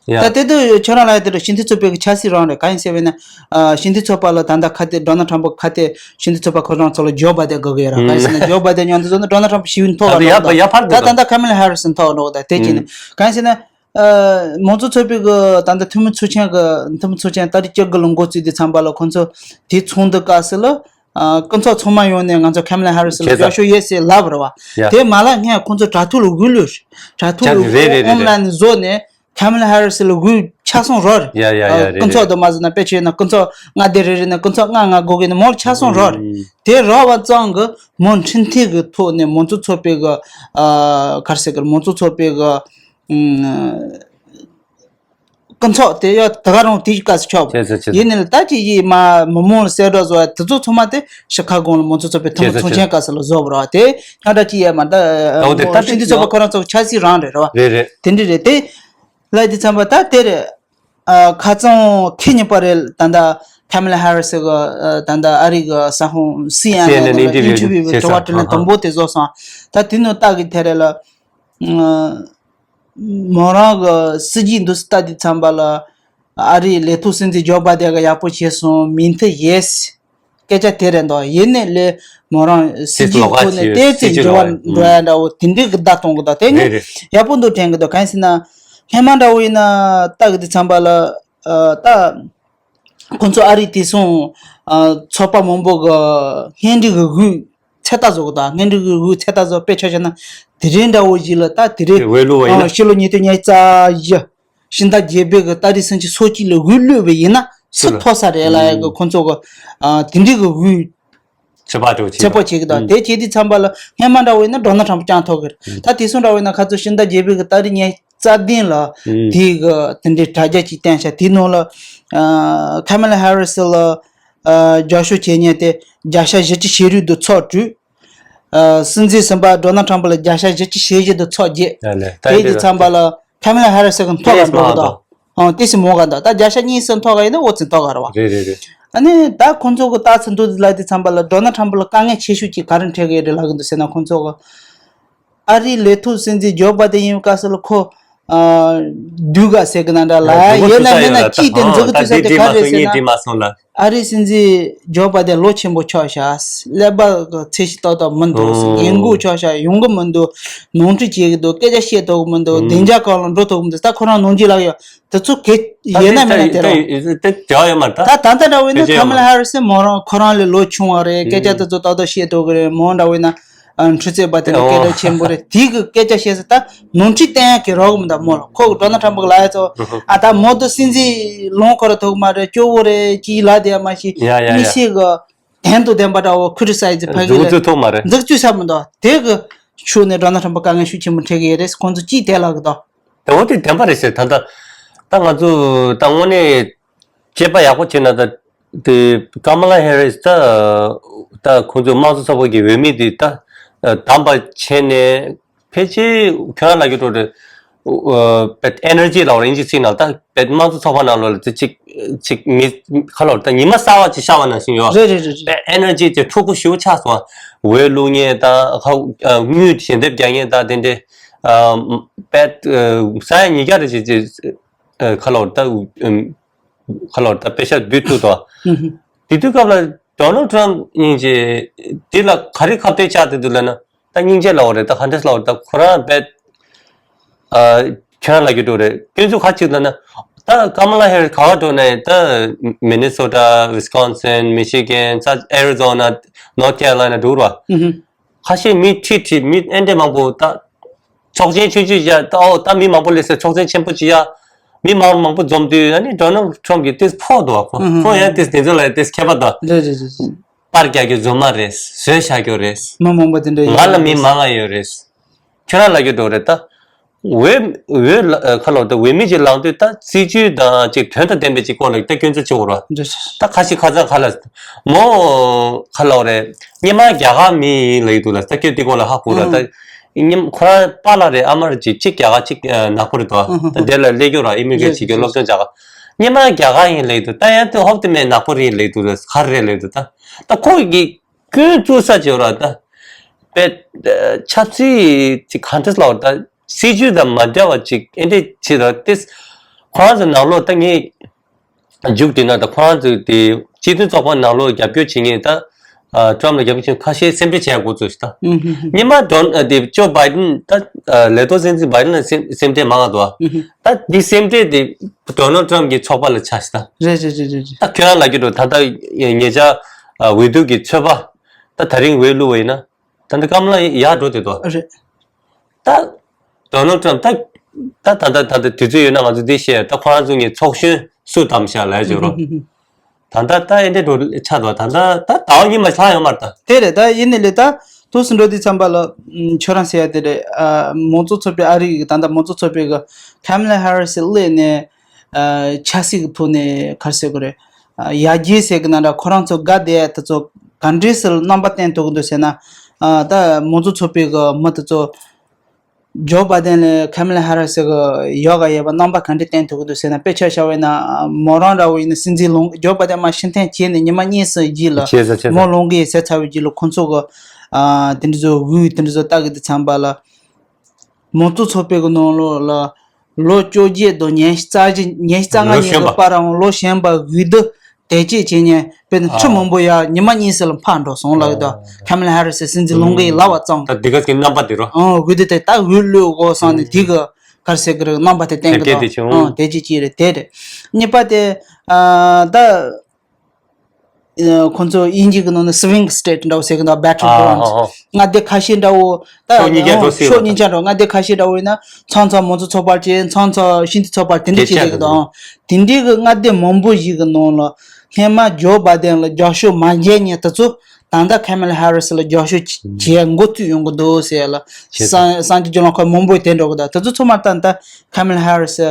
ཡ། ད་དེ་དུས་ཁྱོད་རང་ལ་དེ་འདྲ་སྤྱི་འཐུས་ཚོགས་པའི་གི་ཆབ་སྲིད་རང་རེད། གང་ཡིན་ཟེར་བས་ན། ཨ་སྤྱི་འཐུས་ཚོགས་པ་ལ་ད་ལྟ་ཁ་གཏད་ཌོ་ནལ་ཊམ་པ་ཁ་གཏད་སྤྱི་འཐུས་ཚོགས་པ་ཁོ་རང་ཚོ་ལ་ཇོ་བྷའི་ཌེན་དགོས་གི་ཡོད་ར། གང་ཡིན་ཟེར་ན་ཇོ་བྷའི་ཌེན་མཉམ་དུ་བཟོ་ན་ཌོ་ནལ་ཊམ་པ་ཞི་བའི་མཐོ་བ་ད་རེད་ཡ་འདུག་ཡ་ཕར་ད་ད་ལྟ་ཀམ་ལ་ཧེ་རི་སི་མཐོ་བ་འགྲོ་གི་ད་དེ་བྱས་ནས་གང་ཡིན་ཟེར་ན། ཨ་མང་གཙོ་ཚོགས་པའི་གི་ད་ལྟ་འཐུས་མི་ཚོགས་ཆེན་གི་འཐུས་མི་ཚོགས་ཆེན་ཏ་རིག་བཅུ་དགུ་ལ་འགོ་བཙུགས་དུས་ཙམ་པ་ལ་ཁོང་ཚོ་དེ་ཚོགས་འདུ་སྐབས་སུ་ལ། ཨ་སྐུ་ཚབ་ཚང་མ་ཡོང་ནས་ང་ཚོ་ཁེམ་ལ་ཧེ་རི་སི་ལ་རྒྱབ་སྐྱོར་ཡོད་ཟེར་ལབ་རེད་བ། ཡ། དེ་མ་ལ་སྔས་ཁོང་ཚོ་དྲ་ཐོག་ལ་འོས་ལོས། དྲ་ཐོག་ལ་རེད་རེད་རེད་ཨོན་ལན་བཟོས་ནས་ཁེམ་ལ་ཧེ་རི་སི་ལ་འོས་ཆ་ཚང་རག་རེད། ཡ་ཡ་ཡ་རེད། སྐུ་ཚབ་དུ་མ་ཟེར་ན་དཔེ་བྱས་ན་སྐུ་ཚབ་ལྔ་སྡེ་རེ་རེ་ནས་སྐུ་ཚབ་ལྔ་ལྔ་དགོས་གི་ནས་མོ་ལ་ཆ་ཚང་རག་རེད། དེ་རག་པ་ཙང་གི་མོ་འཕྲིན་ཐད་གི་ཐོག་ནས་མང་གཙོ་ཚོགས་པའི་གི་ཨ་ག་རེ་ཟེར་གི་མང་གཙོ་ཚོགས་པའི་གི་ཨུམ། སྐུ་ཚབ་དེ་ཡོད་ད་ག་རང་དེའི་སྐབས་སུ་ཆོག་བྱས་ཚར་བྱས་ཚར། ཡིན་ནའི་ད་ཅི་ཡིས་མ་མི་མང་ལ་གསལ་བསྒྲགས་བཟོ་བ་དེ་ཚོ་ཚང་མ་དེ་ཤི་ཁ་གོང་ལ་མང་གཙོ་ཚོགས་པའི་ཐུན་མོང་ཚོགས་ཆེན་སྐབས་སུ་ལ་བཟོ་བ་རེད་བ། དེ་སྔ་དྲག་ཅི་ཡས་མ་ད་ད་འོ་དེ་ད་སྤྱི་འཐུས་ཚོགས་པ་ཁོ་རང་ཚོ་ཆབ་སྲིད་རང་རེད་རེད་བ། རེད་རེད། དེ་འདྲ་རེད་དེ། ལ་དེ་ཚང་པ་ད་དེ་རེད། ཨ་ཁ་སང་ཁེ་ཉི་པ་རེད་ད་ད་ཁ་མ་ལ་ཧ་རི་སི་གི་ད་ད་ཨ་རི་གི་ས་ཧོང་སི་ཨེན་ཨེན་ཨེན་ལ་ཨིན་ཊར་བིའུ་ཨིན་ཊར་བིའུ་བྱས་དྲི་བ་དྲིས་ལན་དང་པོ་དེ་བཟོ་སོང་། ད་དེ་ནང་ལྟ་གི་དེ་རེད་ལ། མོ་རང་གི་སྲིད་ཇུས་འདུག་སེ་ལྟ་དུས་ཙམ་པ་ལ་ཨ་རིའི་ལས་ཐོག་སྲིད་འཛིན་ཇོ་བྷ་དན་གི་ཡག་པོ་བྱས་སོང་མིན་ཐི་ཡེ་སི་སྐད་ཆ་དེ་རེད་འདུག་ཡིན་ནའི་ལས་མོ་རང་སྲིད་ཇུས་ཐོག་ནས་ཏོག་ཙམ་འགྱུར་བ་འགྲོ་ཡ་འདྲ་བོ་དེ་འདྲའི་གི་བརྡ་གཏོང་གི་འདུག་དེ་ནི་ཡག་པོ་འདུག་དྲན་གི་འདུག་གང་ཡིན་ཟེར་ན་སྔོན་མ་འདྲ་བོ་ཡིན་ན་ལྟ་གི་དུས་ཙམ་པ་ལ་ད་ཁོང་ཚོ་ཨ་རིའི་དེང་སང་ཚོགས་པ་མང་པོ་གི་སྙན་སྒྲོན་གི་དབུས། ཚོད་ལྟ་བཟོ་གི་འདུག་སྔོན་འགྲོ་གི་འོས་ཚོད་ལྟ་བཟོ། དཔེ་ཆ་བཞག་ན་དེ་རིང་འདྲ་བོ་ཞིག་ལ་ད་དེ་རིང་འོས་བླུགས་པ་ཡིན་ན། ཕྱི་ལོ་ཉིས་སྟོང་ཉི་ཤུ་རྩ་བཞི་ཕྱི་ཟླ་བརྒྱད་པའི་གི་ཏ་རིག་སུམ་ཅུ་སོ་གཅིག་ལ་འོས་བླུགས་པ་ཡིན་ན་སུ་ཐོབ་ས་རེད་ལབ་ཡ་གི་ཁོང་ཚོ་གི་དེ་འདྲའི་གི་འོས་ཚོད་དཔག་འདྲ་བོ་བྱེད་ཚོད་དཔག་བྱེད་ཀྱི་འདུག་དེ་བྱེད་དུས་ཙམ་པ་ལ་སྔོན་མ་འདྲ་བོ་ཡིན་ན་ཌོ་ནལ་ཊམ་པ་རྐྱང་ཐོབ་ཀྱི་རེད། ད་དེ་སོང་འདྲ་བོ་ཡིན་ན་ཁ་ཚོ་ཕྱི་ཟླ་བརྒྱད་པའི་གི་ཏ་རིག་ཉི་ཤུ་རྩ་བདུན་ལ་དེའི་གི་དེ་འདྲའི་དྲ་རྒྱ་ཅིག་བཏོན་ཤག་དེའི་ནང་ལ་ཁ་མ་ལ་ཧེ་རི་སི་ལ་རྒྱབ་སྐྱོར་བྱེད་མཁན་དེ་བརྒྱ་ཆ་བཞི་བཅུ་ཞེ་དྲུག་དུ་ཚོགས་དྲུག་སྲིད་འཛིན་གསུམ་པ་ཌོ་ནལ་ཊམ་པ་ལ་བརྒྱ་ཆ་བཞི་བཅུ་ཞེ་བཞི་དུ་ཚོགས་བརྒྱད། ཡ་ལེ། ད་དེའི་དུས་ཙམ་པ་ལ་ཁ་མ་ལ་ཧེ་རི་སི་གི་མཐོ་བ་འགྲོ་གི་འདུག་ཨང་། ཏོག་ཙམ་མང་ག་འདུག་ད་བརྒྱ་ཆ་གཉིས་སུ་མཐོ་ག་ཡིན་ན་འོ་ཙམ་མཐོ་ག་རེད་བ། རེད་རེད་རེད། ཨ་ནི་ད་ཁོང་ཚོ་གི་ལྟ་ཚུལ་འདུག་ལ་དེ་ཙམ་པ་ལ་ཌོ་ནལ་ཊམ་པ་ལ་དཀའ་ངལ་ཆེ་ཤོས་ཀྱི་ག་རེ་འཕྲད་གི་རེད་ལབ་གི་འདུག་ཟེར་ན། ཁོང་ཚོ་གི་ཨ་རིའི་ལས་ཐོག་སྲིད་འཛིན་ཇོ་བྷའི་ཌེན་ཡིན་སྐབས་སུ་ལ་ཁོ་ཨ་སྡུག་ག་ཟེར་གི་ན་འདྲ་ལ་ཡིན་ན་མིན་ན་ཅིག་དེ་འཛུགས་ཐུབ་ས་དེ་ག་རེད་ཟེར་ན། ཨ་རིའི་སྲིད་འཛིན་ཇོ་བྷའི་ཌེན་ལོ་ཆེན་པོ་ཆགས་ཤག་ཀླད་པ་གི་ཚད་གཞི་ཏག་ཏག་མི་འདུག་ངན་གོ་ཆགས་ཤག་ཡོང་གི་མི་འདུག་ནོར་འཁྲུལ་བྱེད་ཀྱི་འདུག་སྐད་ཆ་བཤད་ཐུབ་ཀྱི་མི་འདུག་བདེ་འཇགས་སྒང་ལ་འགྲོ་ཐུབ་ཀྱི་མི་འདུག་ད་ཁོ་རང་ནོར་འཁྲུལ་ལབ་ཡོད། དེ་ཚོ་གལ་ཡིན་ན་མིན་ན་དེ་རང་དེ་འབྲེལ་བ་ཡོད་མ་རེད་ད། ད་ད་ལྟ་འདྲ་བོ་ཡིན་ན་ཁ་མ་ལ་ཧེ་རི་སི་མོ་རང་ཁོ་རང་ལས་ལོ་ཆུང་བ་རེད། སྐད་ཆ་དེ་ཚོ་ཏག་ཏག་བཤད་ཐུབ་ཀྱི་རེད། མོ་འདྲ་བོ་ཡིན་ན་འཕྲུལ་རྩལ་པ་དེ་ལ་སྐད་ཆ་ཆེན་པོ་རེད། དེ་གི་སྐད་ཆ་བཤད་ས་ད་ནོར་འཁྲུལ་བསྟན་ཡག་གི་རོགས་མི་འདུག་མོ་ལ་ཁོ་གི་ཌོ་ནལ་ཊམ་པ་གི་ལབ་ཡ་ཚོ་ཨ་ད་མོ་དེ་སྲིད་འཛིན་ལོངས་ཁོ་ར་ཐུབ་མ་རེད། སྐྱོ་བོ་རེད་ཅེས་ལབ་བསྡད་ཡ་མ་གཞི་ཡ་ཡ་ཡ། དམིགས་བསལ་གི་དོན་དང་ལྡན་པ་འདྲ་བོ་ཁུ་ཊི་སའི་ཛི་ཕ་གི་ལ་འཛུགས་ཚུགས་ཐུབ་མ་རེད། འཛུགས་ཚུགས་ས་མི་འདུག་དེ་གི་ཤུགས་ནས་ཌོ་ནལ་ཊམ་པ་དཀའ་ངལ་ཤུགས་ཆེན་པོ་འཕྲད་གི་ཡོད་རེད། ཁོང་ཚོ་ཅིག་དེ་ལབ་གི་འདུག་དེ་འོ་དེ་བདེན་པ་རེད་ཟེར། ད་ལྟ་ད་ང་ཚོ་ད་དངོས་གནས་དཔྱད་པ་ཡག་པོ་བྱས་ན་ད་དེ་ཀ་མ་ལ་ཧེ་རི་སི་ད་ད་ཁོང་ཚོ་དམངས་གཙོ་ཚོགས་པ་གི་འོས་མི་དེ་ད་བདམས་པ་བྱས་ནས་ཕལ་ཆེར་ཁྱོད་རང་ལ་གི་འགྲོ་རེད། པད་ཨེ་ནར་ཇི་ལབ་རེད་ཨིན་ཇི་ཚིག་ནང་། ད་པད་དམངས་གཙོ་ཚོགས་པ་ནང་ལོགས་ལ་དེ་གཅིག་གཅིག་མི་ཁ་ལོར་ད་ཉི་མ་གསར་བ་ཅིག་ཤར་བ་ནང་བཞིན་ཡོད་རེད། རེད་རེད་རེད། པད་ཨེ་ནར་ཇི་དེ་འཁྲུག་པོ་ཞེ་པོ་ཆགས་སོང་། འོས་བླུག་མཁན་དང་ཁ་དངུལ་ཞལ་འདེབས་རྒྱག་མཁན་དང་དེ་འདྲའི་པད་ས་ཡ་ཉིས་བརྒྱ་རེ་ཅིག་ཅིག་ཁ་ལོར་ད་ཁ་ལོར་ད་པེ་ཤ་བསྡུས་ཐུབ་དོ། དེ་དུས་སྐབས་ལ་ཌོ་ནལ་ཊམ་སྙིང་རྗེ་དེ་ལ་ག་རེ་ཁ་གཏད་བཅག་བསྡད་འདུག་ལབ་ན། ད་སྙིང་རྗེ་ལབ་པ་རེད། ད་ཧན་ཏེས་ལབ་པ་རེད། ད་ཁོ་རང་རྦད་ཁྱོད་རང་ལ་རྒྱུ་འགྲོ་རེད། སྐྱོན་འཛུགས་ཁ་ཅིག་ལབ་ན། ད་ཀ་མ་ལ་ཧེ་རི་ག་བ་འགྲོ་ནས་ད་མི་ནི་སོ་ཊ། ཝི་སི་ཀོན་སིན། མི་ཤི་གན། ས་ཨེ་རི་ཛོ་ན། ནོར་ཐི་ཀེ་རོ་ལའི་ན་འགྲོ་ར། ཁ་ཤས་མི་ཁྲིད་ཁྲིད་མི་ཨེ་འདྲས་མང་པོ་ད། ཆོག་མཆན་ཆུང་ཆུང་བཞག་ད་ཨོ་ད་མི་མང་པོ་སླེབས་ཟེར་ཆོག་མཆན་ཆེན་པོ་ཅིག་ཡ། མི་མང་མང་པོ་འཛོམས་དུས་ཨ་ནི་ཌོ་ནལ་ཊམ་གྱིས་ཏིས་ཕོག་འདུག་བ། ཁོ་ཁོ་ཡང་ཏིས་དེ་ཚོ་ལ་ཏིས་མཁས་པ་དང་། རེད་རེད་རེད། པར་རྒྱག་རྒྱུ་རྫུན་མ་རེད། བཟོས་བཞག་རྒྱུ་རེད། མི་མང་པོ་དེ་འདྲ་ཡོད་ང་ལ་མི་མང་ང་ཡོད་རེད། ཁྱོད་རང་ལ་རྒྱུ་འགྲོ་རེད་ད། འོས་འོས་ལ་ཁ་ལོ་ད་འོས་མི་ཅིག་ལངས་དུས་ད་སྲིད་ཇུས་དང་ཅིག་དོན་དང་ལྡན་པའི་ཅིག་སྐོར་ལ་ད་སྐྱོན་འཛུགས་བྱེད་དགོས་རེད། ད་ཁ་ཤས་ཁ་སང་ཁ་ལ་མོ་ཁ་ལོ་རེད། སྔོན་མ་རྒྱ་གར་མི་ཡིན་ལབ་ཀྱི་འདུག་ལ། ད་སྐྱོན་དེ་སྐོར་ལ་ཧ་གོ་ར། ད་སྔོན་ཁོ་རང་པཱ་ལགས་རེད། ཨ་མ་རེད། ཅིག་གཅིག་རྒྱ་གར་གཅིག་ནག་པོ་རེད་དོ། ད་དེ་ལ་སླེབས་རྒྱུ་ར་ཨི་མི་གྷི་རེ་ཤན་བྱེད་རྒྱུ་སློབ་སྦྱོང་བྱ་ག་སྔོན་མ་རྒྱ་གར་ཡིན་ལབ་ཀྱི་འདུག་ད་ཡང་དེ་ཧོབ་དེ་མེད་ནག་པོ་རེད་ལབ་ཀྱི་འདུག་ལ། ག་རེ་རེད་ལབ་ཀྱི་འདུག་ད་ད་ཁོ་གི་སྐྱོན་བཙུགས་ས་ཅིག་ཡོད་ར། ད་པད་ཆབ་སྲིད་ཅིག་གང་འདྲ་ལབ་ད་སྲིད་ཇུས་དང་མ་འདྲ་བ་ཅིག་ཨེ་འདྲས་བྱེད་ར། ཏིས་ཁོ་རང་ཚོ་ནང་ལོགས་ད་ངས་མཇུག་བསྒྲིལ་ན་ད་ཁོ་རང་ཚོ་དེ་སྤྱི་མཐུན་ཚོགས་པ་ནང་ལོགས་རྒྱབ་སྐྱོར་བྱེད་མཁན་ད་ཊམ་ལ་རྒྱབ་སྐྱོར་བྱེད་མཁན་ཁ་ཤས་སེམས་ཁྲལ་བྱེད་འགོ་ཚུགས་ཤག་ད། སྔོན་མ་ཌོན་དེ་ཇོ་བྷའི་ཌེན་ད་ལས་ཐོག་སྲིད་འཛིན་བྷའི་ཌེན་ལ་སེམས་སེམས་ཁྲལ་མང་ང་འདུག་ད་འདི་སེམས་ཁྲལ་དེ་ཌོ་ནལ་ཊམ་གྱི་ཚོགས་པ་ལ་ཆགས་ཤག་ད། རེད་རེད་རེད་རེད་རེད། ད་ཁྱོད་རང་ལ་རྒྱུ་འགྲོ་ད་ད་ཉེ་ཆར་འོས་བསྡུ་གི་ཚོད་དཔག་ད་ད་རིང་འོས་བླུགས་པ་ཡིན་ན། ད་འདི་ཀ་མ་ལ་ཡར་འགྲོ་བསྡད་དོ། རེད། ད་ཌོ་ནལ་ཊམ་ད་ད་ད་ད་ད་དུས་ཚོད་ཡོད་ན་ང་ཚོ་འདི་བཤད། ད་ཁོ་རང་ཚོ་ངས་ཚོགས་གཞོན་སུ་བདམས་ཤག་ལབ་ཡ་ཅིག་རོ། ད་ད་ད་ཨེ་འདྲས་འགྲོ་ཆགས་འདུག་ད་ད་ད་ཟླ་བ་གཉིས་མ་ཆགས་ཡོད་མ་རེད་ད། དེ་རེད། ད་ཡིན་ནའི་ལས་ད་དུས་སུ་འགྲོ་དུས་ཙམ་པ་ལ་ཁྱོད་རང་ཟེར་ཡ་དེ་རེད། མང་གཙོ་ཚོགས་པའི་ཨ་རི་གི་ད་ལྟ་མང་གཙོ་ཚོགས་པའི་གི་ཁ་མ་ལ་ཧེ་རི་སི་སླེབས་ནས། ཆབ་སྲིད་ཀྱི་ཐོག་ནས་ག་རེ་ཟེར་དགོས་རེད། ཡར་རྒྱས་ཟེར་གི་ན་འདྲ། ཁོ་རང་ཚོ་དགའ་བསྡད་དེ་ཚོ་ག་འདྲས་སེ་རྣམ་པ་བསྟན་ཐུབ་ཀྱི་འདུག་ཟེར་ན། ད་མང་གཙོ་ཚོགས་པའི་གི་མི་དེ་ཚོ་ཇོ་བྷའི་ཌེན་ལ་ཁ་མ་ལ་ཧེ་རི་སི་གི་ཡག་ག་ཡོད་པ་རྣམ་པ་ག་འདྲས་བསྟན་ཐུབ་ཀྱི་འདུག་ཟེར་ན། དཔེ་ཆ་བཞག་པ་ཡིན་ན་མོ་རང་འདྲ་བོ་ཡིན་ན་སྲིད་འཛིན་ལོངས་ཇོ་བྷའི་ཌེན་མར་ཕྱིར་འཐེན་བྱས་ནས་ཉི་མ་གཉིས་གསུམ་རྗེས་ལ་བྱས་ཚར་བྱས་ཚར་མོ་ལོངས་གི་ཡོད་ཟེར་ཚར་བའི་རྗེས་ལ་ཁོང་ཚོ་གི་དེ་འདྲ་ཚོ་འོས་དེ་འདྲ་ཚོ་ལྟ་གི་དུས་ཙམ་པ་ལ། མང་གཙོ་ཚོགས་པའི་གི་ནང་ལོགས་ལ་ལོ་བཅོ་བརྒྱད་དང་ཉི་ཤུ་རྩ་བཞི་ཉི་ཤུ་རྩ་ལྔ་ལོ་གཞོན་ཉིན་གི་པ་བར་ལ་ལོ་གཞོན་པ་འོས་བསྡུ་དེ་བྱས་བྱས་ནས་དཔེར་ན་ཁྲི་མང་པོ་ཡར་ཉི་མ་གཉིས་ཙམ་ལ་འཕར་འགྲོ་སོང་ལབ་ཀྱི་འདུག་ཁ་མ་ལ་ཧེ་རི་སི་སྲིད་འཛིན་ལོངས་གི་ལབ་པ་ཙམ། ད་འདི་ག་གི་རྣམ་པ་འདི་རོ། ཨང་། འོས་བསྡུ་དེ་ད་འོས་བླུག་དགོས་བསམ་ནས་དེ་གི་ག་རེ་ཟེར་གི་རེད། རྣམ་པ་དེ་བསྟན་གི་འདུག་དེ་བྱུང་། ཨང་། དེ་བྱས་ཅིག་རེད། དེ་རེད། གཉིས་པ་དེ་ཨ་ད། ཁོང་ཚོ་དབྱིན་ཇི་གི་ནང་ནས་སི་ཝིང་སི་ཊེ་ཊི་འདྲ་བོ་ཟེར་གི་འདུག་བྷེ་ཊལ་གི་རའུན་ཌི། མངའ་སྡེ་ཁ་ཤས་འདྲ་བོ་ད་ཕྱོགས་གཉིས་ཀ་འགྲོ་སྲིད་ཕྱོགས་གཉིས་ཀ་འགྲོ། མངའ་སྡེ་ཁ་ཤས་འདྲ་བོ་ཡིན་ན་མཚམས་མཚམས་མང་གཙོ་ཚོགས་པར་བྱེད། མཚམས་མཚམས་ཤིན་ཏུ་ཚོགས་པར་དེ་འདྲ་བྱེད་ཀྱི་འདུག་དེ་འདྲའི་གི་མངའ་སྡེ་མང་པོ་ཞིག་གི་ནང་ལ་སྔོན་མ་ཇོ་བྷའི་ཌེན་ལ་རྒྱབ་སྐྱོར་མ་བྱས་མཁན་དེ་ཚོ་ད་ལྟ་ཁ་མ་ལ་ཧེ་རི་སི་ལ་རྒྱབ་སྐྱོར་བྱེད་འགོ་བཙུགས་ཡོང་གི་འདུག་ཟེར་ལ། གསར་འགྱུར་བརྒྱུད་ལམ་ཁག་མང་པོས་དེ་འགྲོ་གི་འདུག་དེ་ཚོ་ཚང་མ་ད་ལྟ་ཁ་མ་ལ་ཧེ་རི་སི་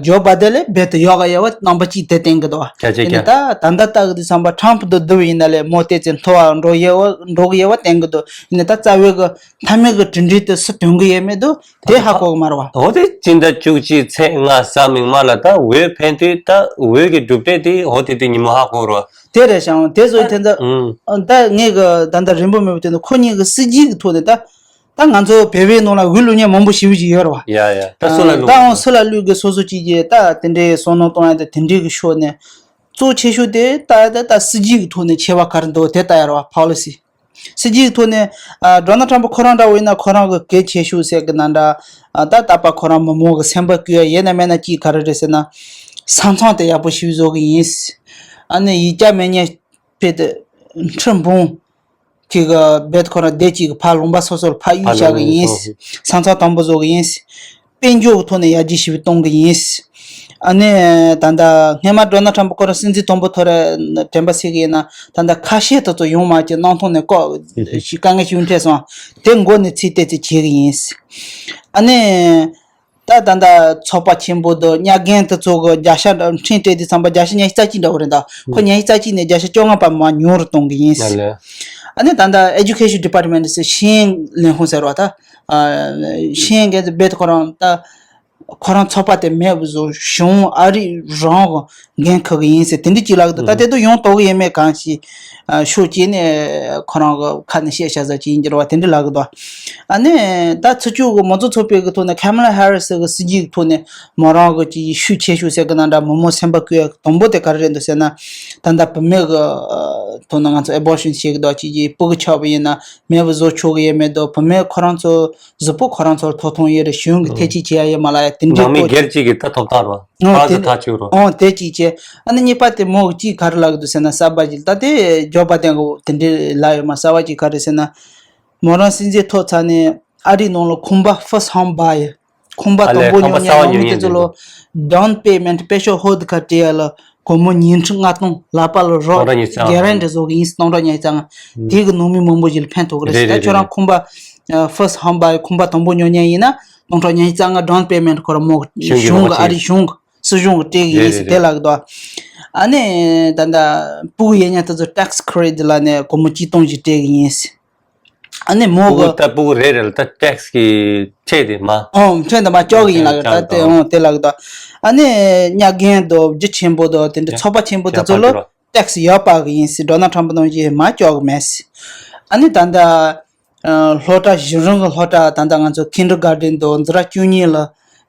ཇོ་བྷའི་ཌེན་ལས་རྦད་དེ་ཡག་ག་ཡག་པ་རྣམ་པ་གཅིག་དེ་བསྟན་གི་འདུག་ཡིན་ནའི་ད་ད་ལྟ་ལྟ་གི་དུས་ཙམ་པ་ཊམ་ཕུ་དང་བསྡུར་བ་ཡིན་ན་ལས་མོ་བལྟས་ཚེ་མཐོ་བ་འགྲོ་ཡས་པ་འགྲོ་གི་ཡོད་པ་བསྟན་གི་འདུག་ཡིན་ནའི་ད་རྩ་བའི་གི་མཐའ་མའི་གི་གྲུབ་འབྲས་དེ་སུ་ཐོན་གི་ཡོད་མེད་དེ་ཧ་གོ་གི་མ་རེད་བ། འོ་དེ་སྤྱི་ཟླ་བཅུ་གཅིག་ཚེས་ལྔ་གཟའ་མིག་དམར་ལ་ད་འོས་འཕེན་དུས་ད་འོས་ཀྱི་གྲུབ་འབྲས་དེ་འོ་དེ་དུས་ཉིན་མོ་ཧ་གོ་རེད་བ། དེ་རེད་ཤག་དེ་བཟོ་ཡི་དེ་ད་ད་ངས་གི་ད་ལྟ་རིང་པོ་མེད་པ་དེ་ནི་ཁོ་གཉིས་ཀྱི་སྲིད་ཇུས་ཀྱི་ཐོག་ནས་ད། ད་ང་ཚོ་བོད་པའི་ནང་ལ་འོས་བླུག་མཁན་མང་པོ་ཞེ་པོ་ཅིག་ཡོད་རེད་བ། ཡ་ཡ། ད་སུ་ལ་བླུག་ད་འོང་སུ་ལ་བླུག་གི་སོ་སོ་ཅིག་གིས་ད་དེ་འདྲའི་བསམ་བློ་གཏོང་ཡ་དེ་དེ་འདྲའི་གི་ཕྱོགས་ནས་གཙོ་ཆེ་ཤོས་དེ་ད་ད་ད་སྲིད་ཇུས་ཀྱི་ཐོག་ནས་ཆེ་བ་ག་རེ་འདུག་དེ་ལྟ་ཡ་རེད་བ། ཕོ་ལི་སི། སྲིད་ཇུས་ཀྱི་ཐོག་ནས་ཨ་ཌོ་ནལ་ཊམ་ཕུ་ཁོ་རང་འདྲ་བོ་ཡིན་ན་ཁོ་རང་གི་གལ་ཆེ་ཤོས་ཟེར་གི་ན་འདྲ་ཨ་ད་ད་པ་ཁོ་རང་མི་མང་གི་སེམས་པ་བསྐུལ་ཡ་ཡིན་ན་མེད་ན་ཅིག་ག་རེ་རེད་ཟེར་ན། ས་མཚམས་དེ་ཡག་པོ་ཞེ་པོ་བཟོ་གི་ཡིན། ཨ་ནི་ཡིག་བརྒྱ་མེད་མཁན་དཔེ་དེ་ཁྲི་འབུམ། གཅིག་གི་རྦད་ཁོ་རང་སྡེ་གཅིག་གི་ཕར་ལུང་པ་སོ་སོར་ཕར་གཡུག་བཞག་གི་ཡིན། ས་མཚམས་དམ་པོ་བཟོ་གི་ཡིན། དཔལ་འབྱོར་གྱི་ཐོག་ནས་ཡར་རྒྱས་ཞེ་པོ་གཏོང་གི་ཡིན། ཨ་ནི་ད་ལྟ་སྔོན་མ་ཌོ་ནལ་ཊམ་ཕུ་ཁོ་རང་སྲིད་འཛིན་དང་པོ་ཐོབ་རེ་དྲན་པ་གསོས་གི་ཡིན་ན་ད་ལྟ་ཁ་ཤས་དེ་ཚོ་ཡོང་མ་བཅུག་གནམ་ཐོག་ནས་བཀག་ཞིག་དཀའ་ངལ་ཞིག་འཕྲད་སོང་། དེ་མགོ་ནས་ཚིག་ཏོག་ཙམ་བྱེད་གི་ཡིན། ཨ་ནི། ད་ད་ལྟ་ཚོགས་པ་ཆེན་པོ་དང་མཉམ་འགན་དེ་ཚོ་གི་བརྒྱ་ཆ་འཕྲིན་སྤྲད་དུས་ཙམ་པ་བརྒྱ་ཆ་ཉི་ཤུ་རྩ་གཅིག་འདྲ་བོ་རེད་ད། ཁོ་ཉི་ཤུ་རྩ་གཅིག་ནས་བརྒྱ་ཆ་བཅོ་ལྔ་བར་མར་ཉུང་རུ་གཏོང་གི་ཡིན་ཟེར། ཨ་ནི་ད་ལྟ་ཨེ་ཌུ་ཀེ་ཤན་ཌི་པཱར་ཊི་མེན་ཊི་ཟེར་ཤེས་ཡོན་ལས་ཁུངས་ཟེར་བ་ད། ཤེས་ཡོན་འགན་དེ་རྦད་ཁོ་རང་ད། ཁོ་རང་ཚོགས་པ་དེ་མེད་པ་བཟོ་གཞུང་ཨ་རི་རང་གི་འགན་འཁུར་གི་ཡིན་ཟེར་དེ་འདྲ་ཅིག་ལབ་གི་འདུག་ད་དེ་ཚོ་ཡོང་དོགས་ཡོད་མེད་གང་ཞིག་ཨ་ཕྱོགས་གཅིག་ནས་ཁོ་རང་གི་ཁ་ནས་བཤད་བྱ་ས་ཅིག་ཡིན་གྱི་རེད་བ། དེ་འདྲ་ལབ་གི་འདུག་ཨ་ནི་ད་ཚུར་ཕྱོགས་གི་མང་གཙོ་ཚོགས་པའི་གི་ཐོག་ནས་ཁ་མ་ལ་ཧེ་རི་སི་གི་སྲིད་ཇུས་ཀྱི་ཐོག་ནས་མོ་རང་གི་ཅིག་ཤུགས་ཆེ་ཤོས་ཟེར་གི་ན་འདྲ་མི་མང་སེམས་པ་བསྐུལ་ཡ་དང་པོ་དེ་ག་རེ་རེད་འདུག་ཟེར་ན། ད་ལྟ་བུད་མེད་གི་ཐོག་ནས་ང་ཚོ་ཨེ་བོར་ཤན་བྱེད་གི་འདུག་ཅིག་ཅིག་སྤུ་གུ་ཆགས་པ་ཡིན་ན་མེད་པ་བཟོ་ཆོག་གི་ཡོད་མེད་འདུག་བུད་མེད་ཁོ་རང་ཚོ་གཟུགས་པོ་ཁོ་རང་ཚོར་ཐོབ་ཐང་ཡོད་རེད། གཞུང་གི་ཐེ་ཇུས་བྱེད་ཡ་ཡོད་མ་ལ་ཡ་དེ་འདྲའི་ནང་མི་སྐོར་སྒེར་གཅིག་གི་ད་ཐོབ་ཐང་རེད་བ། ཨོ་ཕར་དེ་ཚུར་ཐག་གཅོད་རེད། ཨོ་དེ་གཅིག་བྱས། ཨ་ནི་གཉིས་པ་དེ་མོ་གཅིག་ག་རེ་ལབ་གི་འདུག་ཟེར་ན་གསར་པ་ཅིག་ད་དེ་ཇོ་བྷའི་ཌེན་གི་དེ་འདྲའི་ལབ་ཡོད་མ། གསར་པ་ཅིག་ག་རེ་ཟེར་ན། མོ་རང་སྲིད་འཛིན་ཐོབ་ཚར་ནས་ཨ་རིའི་ནང་ལ་ཁང་པ་first home buyer ཁང་པ་ཨ་ལས་དང་པོ་ཁང་པ་ཉོ་མཁན་གསར་པ་ཉོ་ཉོ་མཁན་དེ་ཚོ་ལོ་down payment special hold card སྤྲད་ཡ་ལ་སྒོར་མོ་ཉིས་ཁྲི་ལྔ་སྟོང་ལག་པ་ལ་རོགས་སྟོང་ཕྲག་ཉི་ཤུ་རྩ་ལྔ་གྷེ་རན་ཊི་བཟོ་གི་ཡིན། སྟོང་ཕྲག་ཉི་ཤུ་རྩ་ལྔ། དེ་གི་ནང་མི་མང་པོ་ཞིག་ལ་ཕན་ཐོགས་གི་རེད་ཟེར། རེད་ད་ཁྱོད་རང་རེད་རེད། ཁང་པ་first home buyer ཁང་པ་དང་པོ་ཉོ་མཁན་ཡིན་ན་སྟོང་ཕྲག་ཉི་ཤུ་རྩ་ལྔ་down payment ཁོ་རང་མོ་གཞུང་གི་གཞུང་གི་ཨ་རི་གཞུང་གི་སྲིད་གཞུང་གི་སྤྲད་གི་ཡིན་ཟེར་དེ་ལབ་གི་འདུག་ཨ་ནི་ད་ལྟ་སྤུ་གུ་ཡོད་མཁན་དེ་ཚོ་tax credit ལབ་ནས་སྒོར་མོ་གཅིག་སྟོང་ཞིག་སྤྲད་གི་ཡིན་ཟེར། ཨ་ནི་མོ་སྤུ་གུ་གི་ད་སྤུ་གུ་རེ་རེ་ལ་ད་tax གི་ཁྲལ་དེ་མ། ཨོ་ཁྲལ་འདི་མ་ལྕོག་གི་ཡིན་ལབ་ཡོད། ད་དེ་ཨོ་དེ་ལབ་གི་འདུག་ཨ་ནི་མཉམ་འགན་དང་རྒྱུ་ཆེན་པོ་དང་དེ་འདྲ་ཚོགས་པ་ཆེན་པོ་དེ་ཚོ་ལ་tax ཡར་སྤར་གི་ཡིན་ཟེར། ཌོ་ནལ་ཊམ་ཕུ་ནང་བཞིན་མ་ལྕོག་གི་མེད་ཟེར། ཨ་ནི་ད་ལྟ་སློབ་གྲྭ་གཞི་རིམ་གྱི་སློབ་གྲྭ་ད་ལྟ་ང་ཚོ་kindergarten དང་འཛིན་གྲྭ་བཅུ་གཉིས་ལ་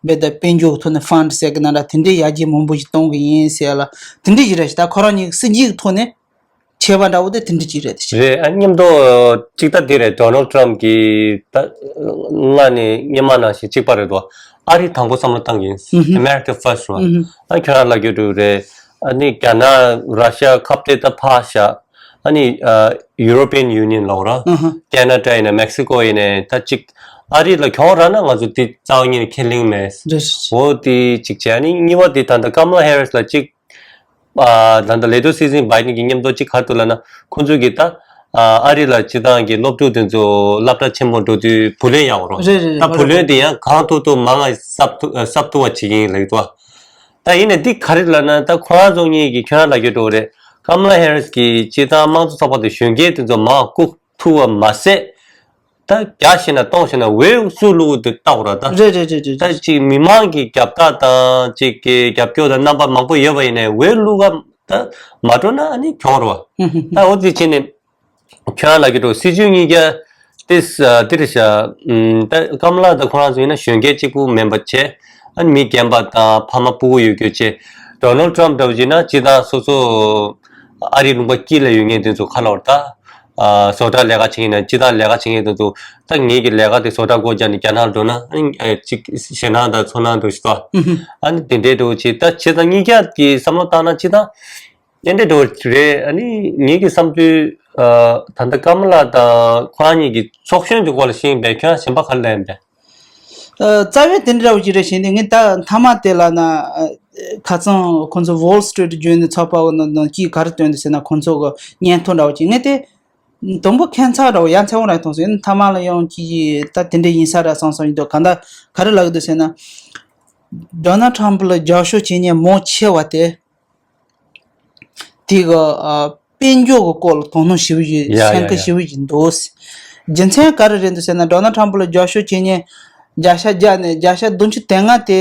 རྦད་དེ་དཔལ་འབྱོར་གྱི་ཐོག་ནས་fund ཟེར་གི་ན་འདྲ་དེ་འདྲའི་ཡར་རྒྱས་མང་པོ་ཞིག་གཏོང་གི་ཡིན་ཟེར་ལ་དེ་འདྲའི་ཞིག་རེད་ཤག་ད་ཁོ་རང་གཉིས་ཀྱི་སྲིད་ཇུས་ཀྱི་ཐོག་ནས། ཁྱད་པར་འདྲ་བོ་དེ་དེ་འདྲ་ཅིག་རེད་དེ། རེད། ཨ་མཉམ་དུ་གཅིག་ད་འདི་རེད། ཌོ་ནལ་ཊམ་གྱིས་ད་སྔ་ནས་སྔོན་མ་ནང་བཞིན་གཅིག་པ་རེད་དོ། ཨ་རི་དང་པོ་བསམ་བློ་བཏང་གི་ཡིན། ཨུ་ཧུ། America first རོ། ཨུ་ཧུ། ཨ་ཁྱོད་རང་ལ་རྒྱུ་འགྲོ་རེད། ཨ་ནི་རྒྱ་ནག་ར་ཤ་ཁ་གཏད་ད་ཕར་བཞག་ཨ་ནི་ཨ་European Union ལབ་ར། ཨུ་ཧུ། ཁེ་ན་ཌ་ཡིན་ན་མེག་སི་ཀོ་ཡིན་ནའི་ད་གཅིག་ཨ་རི་ལ་གྱོང་རག་ན་ང་ཚོ་དེ་རྩ་བ་ཉིད་ནས་ཁས་ལེན་མེད། རེད། འོ་དེ་གཅིག་བྱས། ཨ་ནི་གཉིས་པ་དེ་ད་ལྟ་ཀམ་ལ་ཧེ་རིས་ལ་གཅིག་ཨ་ད་ལྟ་ལས་དོན་སྲིད་འཛིན་བྷའི་ཌེན་གྱིས་མཉམ་དུ་གཅིག་ག་རེ་འདུག་ལབ་ན། ཁོང་ཚོས་ཀྱིས་ད་ཨ་རི་ལ་སྤྱི་བཏང་གི་སློབ་ཕྲུག་དེ་ཚོ་སློབ་གྲྭ་ཆེན་མོ་འགྲོ་དུས་བུ་ལོན་ཡག་རོ། རེད་རེད། ད་བུ་ལོན་དེ་ཡང་གང་ཐུབ་ཐུབ་མང་ང་གསབ་ཐུབ་གསབ་ཐུབ་པ་བྱེད་ཀྱི་ཡིན་ལབ་ཀྱི་འདུག་ད་ཡིན་ནའི་འདི་ག་རེ་ལབ་ན། ད་ཁོ་རང་ཚོ་གཉིས་ཀྱིས་ཁྱོད་རང་ལབ་རྒྱུ་འདྲ་བོ་རེད། ཀམ་ལ་ཧེ་རིས་ཀྱིས་སྤྱི་བཏང་དམངས་གཙོ་ཚོགས་པ་དང་གཞོན་སྐྱེས་དེ་ཚོ་མང་བཀུག་ཐུབ་པ་མ་ཟད། ད་བརྒྱ་ཞིག་ན་སྟོང་ཞིག་ན་འོས་སུ་བླུག་དེ་ལྟ་བ་ར་ད། རེད་རེད་རེད་རེད། ད་ཅིག་མི་མང་གི་རྒྱབ་རྟགས་དང་ཅིག་གི་རྒྱབ་སྐྱོར་དང་རྣམ་པ་མང་པོ་ཡོད་པ་ཡིན་ནའི་འོས་བླུག་ག་ད་མ་འགྲོ་ན་ཨ་ནི་གྱོང་རེད་བ། ཧུམ་ཧུམ། ད་འོ་དེ་བྱས་ནས་ཁྱོད་རང་ལབ་ཀྱི་འདུག་སྲིད་བྱུས་གཉིས་ཀ་དེ་ས་དེ་རེད་ཤག་ཨུམ། ད་ཀམ་ལ་དང་ཁོ་རང་ཚོ་ཡིན་ན་གཞོན་སྐྱེས་གཅིག་པུ་མིན་པ་བྱས། ཨ་ནི་མི་རྒན་པ་དང་ཕ་མ་སྤུ་གུ་ཡོད་རྒྱུ་བྱས། ཌོ་ནལ་ཊམ་འདྲ་བོ་བྱས་ན་སྤྱི་བཏང་སོ་སོ་ཨ་རིའི་ལུང་པ་དཀྱིལ་ལ་ཡོད་མཁན་དེ་ཚོ་ཁ་ལོར་ད། ཨ་བཟོ་གྲྭ་ལས་ཀ་བྱེད་མཁན་དང་སྤྱི་བཏང་ལས་ཀ་བྱེད་མཁན་དེ་ཚོ་ད་ངེད་ཀྱི་ལས་ཀ་དེ་བཟོ་གྲྭ་སྒོ་རྒྱག་ནས་རྒྱ་ནག་འགྲོ་ན་ཨ་ནི་ཨ་ཅིག་ཞེད་སྣང་དང་ཚོར་སྣང་འདུག་ཞུ་ད། ཨ་ནི་དེ་འདྲའི་འདྲ་བོ་བྱས། ད་བྱས་ཙང་གཉིས་ཀ་གི་བསམ་བློ་བཏང་ན་སྤྱི་བཏང་། ཏན་ཏན་འགྲོ་བ་རེད། ཨ་ནི་ངེད་ཀྱི་བསམ་ཚུལ། ཨ། ད་ལྟ་ཀ་མ་ལ་དང་ཁོ་རང་གཉིས་ཀྱི་ཚོགས་གཞོན་གྱི་སྐོར་ལ་ཤེས་པས། ཁྱོད་རང་གཞན་པ་ག་རེ་ལབ་ཡིན་པས། ཨ། རྩ་བའི་དེ་འདྲ་བོ་ཅིག་རེད་ཤེས་ཏེ། ངས་ད་མཐའ་མ་དེ་ལ་ན། ཨ། ཁ་སང་ཁོང་ཚོ་Wall Street Journal་ཚགས་པར་ནང་ནང་གིས་ག་རེ་བཏོན་འདུག་ཟེར་ན། ཁོང་ཚོ་གི་སྙན་ཐོ་འདྲ་བོ་ཅིག་ངས་དེ་དང་པོ་ཁྱད་མཚར་འདྲ་བོ་ཡ་མཚར་བོ་རང་མཐོང་སོང་། ཡིན་མཐའ་མ་ལ་ཡང་ཅིག་ད་དེ་འདྲ་ཡིན་ས་རེད་བསམ་སོང་། ཡིན་དུས་གང་ལྟར་ག་རེ་ལབ་ཀྱི་འདུག་ཟེར་ན། Donald Trump་ལ་རྒྱབ་སྐྱོར་བྱེད་མཁན་མང་ཆེ་བ་དེ། དེ་གི་ཨ། དཔལ་འབྱོར་གྱི་སྐོར་ལ་དོ་སྣང་ཞེ་པོ་ཞིག་ཡ་ཡ་སེམས་ཁུར་ཡ། ཞེ་པོ་ཞིག་འདུག་རྒྱུ་མཚན་ག་རེ་རེད་འདུག་ཟེར་ན། Donald Trump་ལ་རྒྱབ་སྐྱོར་བྱེད་མཁན་བརྒྱ་ཆ་བརྒྱ་ནས་བརྒྱ་ཆ་བདུན་ཅུ་དོན་ལྔ་དེ་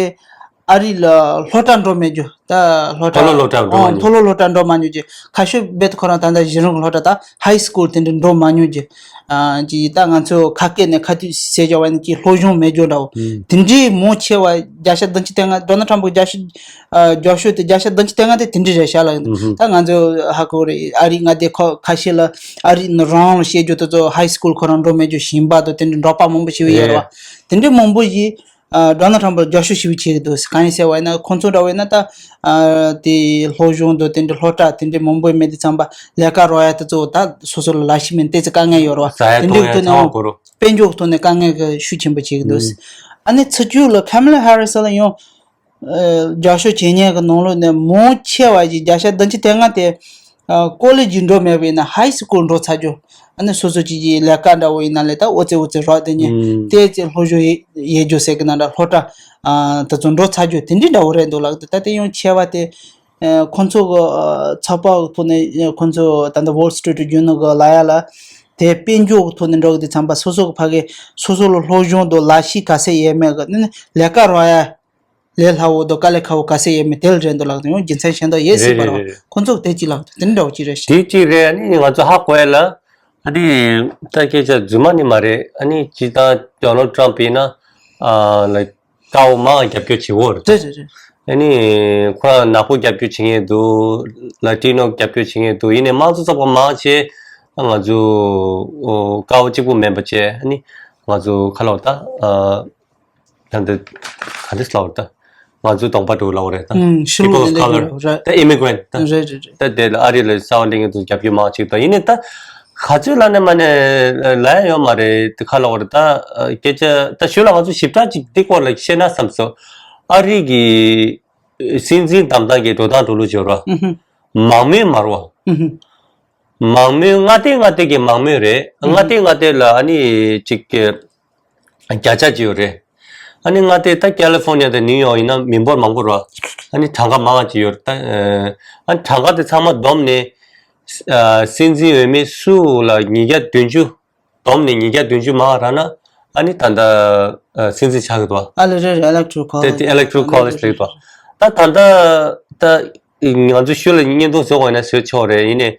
ཨ་རི་ལ་སློབ་གྲྭ་འགྲོ་མེད་རྒྱུ། ད་སློབ་གྲྭ། མཐོ་སློབ་སློབ་གྲྭ་འགྲོ་ཨོ། མ་མཐོ་མྱོང་། སློབ་སློབ་གྲྭ་འགྲོ་མ་མྱོང་རྒྱུ། ཁ་ཤས་རྦད་དེ་ཁོ་རང་ད་ལྟ་གཞི་རིམ་གྱི་སློབ་གྲྭ་དང་High School་དེ་འདྲ་འགྲོ་མ་མྱོང་རྒྱུ། ཨ། ཅིག་ད་ང་ཚོ་ཁ་སྐད་ནས་ཁ་ཐུག་ཟེར་བྱ་བ་ནི་ཅིག་སློབ་སྦྱོང་མེད་རྒྱུ་འདྲ་བོ། ཨུམ། དེ་འདྲའི་མང་ཆེ་བ་བརྒྱ་ཆ་བདུན་ཅུ་དོན་ལྔ། Donald Trump་གི་རྒྱབ་སྐྱོར། ཨ། རྒྱབ་སྐྱོར་དེ་བརྒྱ་ཆ་བདུན་ཅུ་དོན་ལྔ་དེ་དེ་འདྲ་རེད་ཤག་ལབ་ཀྱི་འདུག་ཨུམ། ད་ང་ཚོ་ཧ་གོ་རེད། ཨ་རི་མངའ་སྡེ་ཁག་ཁ་ཤས་ལ་ཨ་རི་ནང་རང་ལ་བཤད་རྒྱུ་དེ་ཚོ་High School་ཁོ་རང་འགྲོ་མེད་རྒྱུ། ཞིང་པ་དང་དེ་འདྲ་འབྲོག་པ་མང་པོ་ཞིག་ཡོད་རེད་བ། རེད། དེ་འདྲ་མང་པོ་ཞིག་ཨ། Donald Trump་ལ་རྒྱབ་སྐྱོར་ཞེ་པོ་བྱེད་ཀྱི་འདུག་གང་ཡིན་ཟེར་བ་ཡིན་ན། ཁོང་ཚོ་འདྲ་བོ་ཡིན་ན་ད། ཨ། དེ་སློབ་སྦྱོང་དང་དེ་འདྲ་སློབ་གྲྭ་དེ་འདྲ་མང་པོ་མེད་དུས་ཙམ་པ་ལས་ཀ་རག་ཡ་དེ་ཚོ་ད་སོ་སོ་ལ་ལས་གཞི་མེད། ཏོག་ཙམ་དཀའ་ངལ་ཡོད་རེད་བ། ཟ་ཡ་དེ་འདྲ་གི་གཏོང་ཡ་ཐོག་ནས་ཚང་མ་དགོས་རེད། དཔལ་འབྱོར་གྱི་ཐོག་ནས་དཀའ་ངལ་གྱི་ཤུགས་ཆེན་པོ་བྱེད་ཀྱི་འདུག་ཨ་ནི་ཚེས་བཅུ་ལ་Kamala Harris་ལ་ཡང་། ཨ། རྒྱབ་སྐྱོར་བྱེད་མཁན་གྱི་ནང་ལོགས་ནས་མང་ཆེ་བ་ཞིག་བརྒྱ་ཆ་བདུན་ཅུ་དོན་ལྔ་དེ། ཨ། ཀོ་ལེ་ཇི་འགྲོ་མེད་པ་ཡིན་ན་High School་འགྲོ་ཚར་རྒྱུ། ཨ་ནི་སོ་སོ་ཅིག་གི་ལས་ཀ་འདྲ་བོ་ཡིན་ན་ལས་ད་འོ་ཙི་འོ་ཙི་རག་དེ་ནས་ཨུམ། དེ་ཙི་སློབ་སྦྱོང་ཡེ་ཡེ་རྒྱུ་ཟེར་གི་ན་འདྲ། སློབ་གྲྭ། ཨ། དེ་ཚོ་འགྲོ་ཚར་རྒྱུ་དེ་འདྲའི་འདྲ་བོ་རེད་འདུག་ལབ་ཀྱི་འདུག་ད་དེ་ཡང་ཆེ་བ་དེ། ཨ། ཁོང་ཚོ་གི་ཨ། ཚགས་པར་གི་ཐོག་ནས། ཁོང་ཚོ་ད་ལྟ་Wall Street Journal་གི་ལབ་ཡ་ལ། དེ་དཔལ་འབྱོར་གི་ཐོག་ནས་འགྲོ་གི་དུས་ཙམ་པ་སོ་སོ་གི་ཕ་གི་སོ་སོ་ལ་སློབ་སྦྱོང་དང་ལས་གཞི་ག་ཚད་ཡོད་མེད་གི་ནི་ལས་ཀ་རག་ཡ། ལས་སླ་བོ་དང་དཀའ་ལས་ཁག་པོ་ག་ཚད་ཡོད་མེད་དེ་ལ་རེད་འདུག་ལབ་ཀྱི་འདུག་ཡང་རྒྱུ་མཚན་གཞན་དག་ཡོད་སྲིད་པ་རེད་བ། རེད་རེད་རེད། ཁོང་ཚོ་གི་དེ་གཅིག་ལབ་ཀྱི་འདུག་དེ་འདྲ་འདྲ་བོ་གཅིག་རེད་ཤག་དེ་གཅིག་རེད། ཨ་ནི་ང་ཚོ་ཧ་གོ་ཡ་ལ། ཨ་ནི་ད་སྐད་ཆ་རྫུན་མ་ནི་མ་རེད། ཨ་ནི་སྤྱིར་བཏང་Donald Trump་ཡིན་ན། ཨ། ལའིཀ་དཀར་པོ་མང་རྒྱབ་སྐྱོར་བྱེད་འོ་རེད། རེད་རེད་རེད། ཨ་ནི་ཁོ་རང་ནག་པོ་རྒྱབ་སྐྱོར་བྱེད་མཁན་འདུག Latino་རྒྱབ་སྐྱོར་བྱེད་མཁན་འདུག་ཡིན་ནའི་དམངས་གཙོ་ཚོགས་པ་མང་ཆེ་ང་ཚོ་དཀར་པོ་གཅིག་པུ་མིན་པ་བྱས། ཨ་ནི་ང་ཚོ་ག་ལབ་ད། ཨ། ད་འདི་ག་འདྲ་ལབ་ད། ང་ཚོ་གདོང་པ་འདྲ་ལབ་རེད་ད། ཨུམ། ཤུལ་People of དེ་འདྲ་Color་རེད། ད་Immigrant་ད། རེད་རེད་རེད། ད་དེ་ལ་ཨ་རི་ལ་གསར་པ་སླེབས་མཁན་ཚོ་རྒྱབ་སྐྱོར་མང་ཆེ་ད། ཡིན་ནའི་ད་ག་ཚོད་ལབ་ནའི་མ་ནའི་ལབ་ཡ་ཡོད་མ་རེད། དེ་ག་ལབ་རེད་ད། སྐད་ཆ་ད་ཞུ་ལ་ང་ཚོ་ཞིབ་ཕྲ་ཅིག་འདི་སྐོར་ལ་བཤད་ན་བསམ་སོང་། ཨ་རི་གི་སྲིད་འཛིན་བདམས་སྟངས་ཀྱི་འགྲོ་སྟངས་འགྲོ་ལུགས་བྱས་ར། ཨུ་ཧུ། མང་མོས་མ་རེད་བ། ཨུ་ཧུ། མང་མོས་མངའ་སྡེ་མངའ་སྡེ་གི་མང་མོས་རེད། ཨུ་ཧུ། མངའ་སྡེ་མངའ་སྡེ་ལ་ཨ་ནི་ཅིག་གི་བརྒྱ་ཆ་ཅིག་ཡོད་རེད། ཨ་ནི་མངའ་སྡེ་ད་California་དང་New York་ཡིན་ན་མི་འབོར་མང་པོ་རེད་བ། ཨ་ནི་གྲངས་ཀ་མང་བ་ཅིག་ཡོད་རེད་ད། ཨ་ནི་གྲངས་ཀ་དེ་ཚང་མ་བསྡོམས་ནས། ཨ། སྲིད་འཛིན་འོས་མི་སུ་ལ་ཉིས་བརྒྱ་བདུན་ཅུ། བསྡོམས་ནས་ཉིས་བརྒྱ་བདུན་ཅུ་མང་བ་རག་ན། ཨ་ནི་ད་ལྟ་ཨ་སྲིད་འཛིན་ཆགས་ཀྱི་འདུག་ཨ་ལེ་རེད་རེད། Electoral College། དེ་དེ་Electoral College་རེད་འདུག་ད་ད་ལྟ་ད་ང་ཚོ་ཤུལ་ལ་བརྙན་ཐུང་བཟོ་དགོས་ན་བཟོས་ཆོག་རེད། ཡིན་ནའི་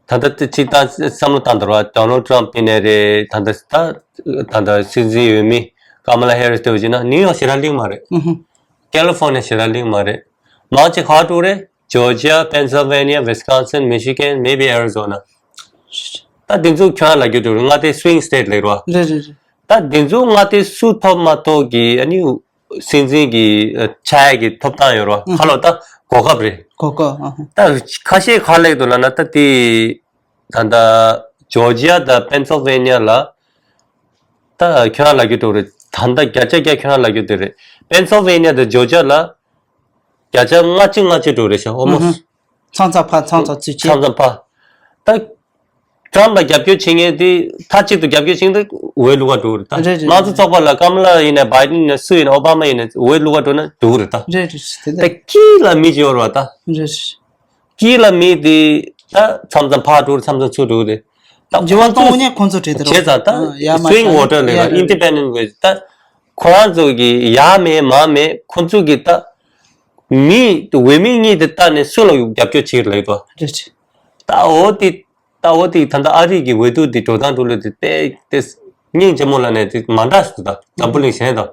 ད་ལྟ་དེ་ཅིག་ད་བསམ་བློ་བཏང་དང་ར། Donald Trump་ཡིན་ནའི་རེད། ད་ལྟ་ད་ད་ལྟ་སྲིད་འཛིན་འོས་མི་Kamala Harris་དེ་བྱས་ན་New York་ཞེ་དྲག་གླེང་མ་རེད། ཨུ་ཧུ། California་ཞེ་དྲག་གླེང་མ་རེད། མང་ཆེ་ག་པར་འགྲོ་རེད། Georgia, Pennsylvania, Wisconsin, Michigan, maybe Arizona། ད་འདི་ཚོ་ཁྱོད་རང་ལབ་རྒྱུ་འགྲོ་རེད། མངའ་སྡེ་swing state་ལབ་རོ། རེད་རེད་རེད། ད་འདི་ཚོ་མངའ་སྡེ་སུ་ཐོབ་མ་ཐོབ་ཀྱི་ཨ་ནི་སྲིད་འཛིན་གྱི་ཨ་ཆགས་ཡ་གི་ཐོབ་ཐང་ཡོད་རོ། ཨ་ཁ་ལོ་ད་གོ་སྐབས་རེད། གོ་སྐབས། ཨ་ཧ། ད་ཁ་ཤས་ག་ལབ་འདུག་ལབ་ན། ད་དེ་ད་ད་Georgia་དང་Pennsylvania་ལ་ད་ཁྱོད་རང་ལབ་རྒྱུ་འགྲོ་རེད། ད་ད་བརྒྱ་ཆ་བརྒྱ་ཁྱོད་རང་ལབ་རྒྱུ་དེ་རེད། Pennsylvania་དང་Georgia་ལ་བརྒྱ་ཆ་ལྔ་བཅུ་ལྔ་བཅུ་འགྲོ་རེད་ཤག almost། ཨ་ཧ། ཚང་ཚང་ཕ། ཚང་ཚང་ཚུད་ཆེ། ཚང་ཚང་ཕ། ད་Trump་ལ་རྒྱབ་སྐྱོར་བྱེད་མཁན་དེ་མཐའ་གཅིག་ཏུ་རྒྱབ་སྐྱོར་བྱེད་མཁན་དེ་འོས་བླུག་ག་འགྲོ་རེད་ད། རེད་རེད་དམངས་གཙོ་རེད། ཚོགས་པ་ལ་Kamala་ཡིན་ནའི་Biden་ཡིན་ནའི་སུ་ཡིན་ནའི་Obama་ཡིན་ནའི་འོས་བླུག་ག་འགྲོ་ན་འགྲོ་གི་རེད་ད། རེད་རེད་རེད། དེ་ད་འདྲ་དཀྱིལ་ལ་མི་ཅིག་ཡོད་རེད་བ་ད། རེད་རེད། དཀྱིལ་ལ་མི་དེ་ད་མཚམས་མཚམས་ཕར་འགྲོ་རེད། མཚམས་མཚམས་ཚུར་འགྲོ་རེད། ད་འགྱུར་བ་གཏོང་མཁན་ཁོང་ཚོ་རེད་དེ་རེད། བྱས་ཙང་ད་ཨ་ཡ་མ་swing ཤ་voter་ལབ་ཡ་ར་རེད། Independent་བས་ད་ཁོ་རང་ཚོ་གི་ཡ་མེད་མ་མེད་ཁོང་ཚོ་གི་ད་མི་འོས་མི་གཉིས་དེ་ལྟ་ནས་སུ་ལ་རྒྱབ་སྐྱོར་བྱེད་ཀྱི་ལབ་ཡོད་དོ། རེད་རེད། ད་འོ་དེ་ད་འོ་དེ་ད་ལྟ་ཨ་རི་གི་འོས་བསྡུ་དེ་འགྲོ་སྟངས་འགྲོ་ལུགས་དེ་དཔེ་དེ་སྙིང་རྗེ་མོ་ལབ་ནས་དེ་མ་འདྲ་ཞིག་འདུག་ད་འཛམ་བུ་གླིང་གཞན་དང་།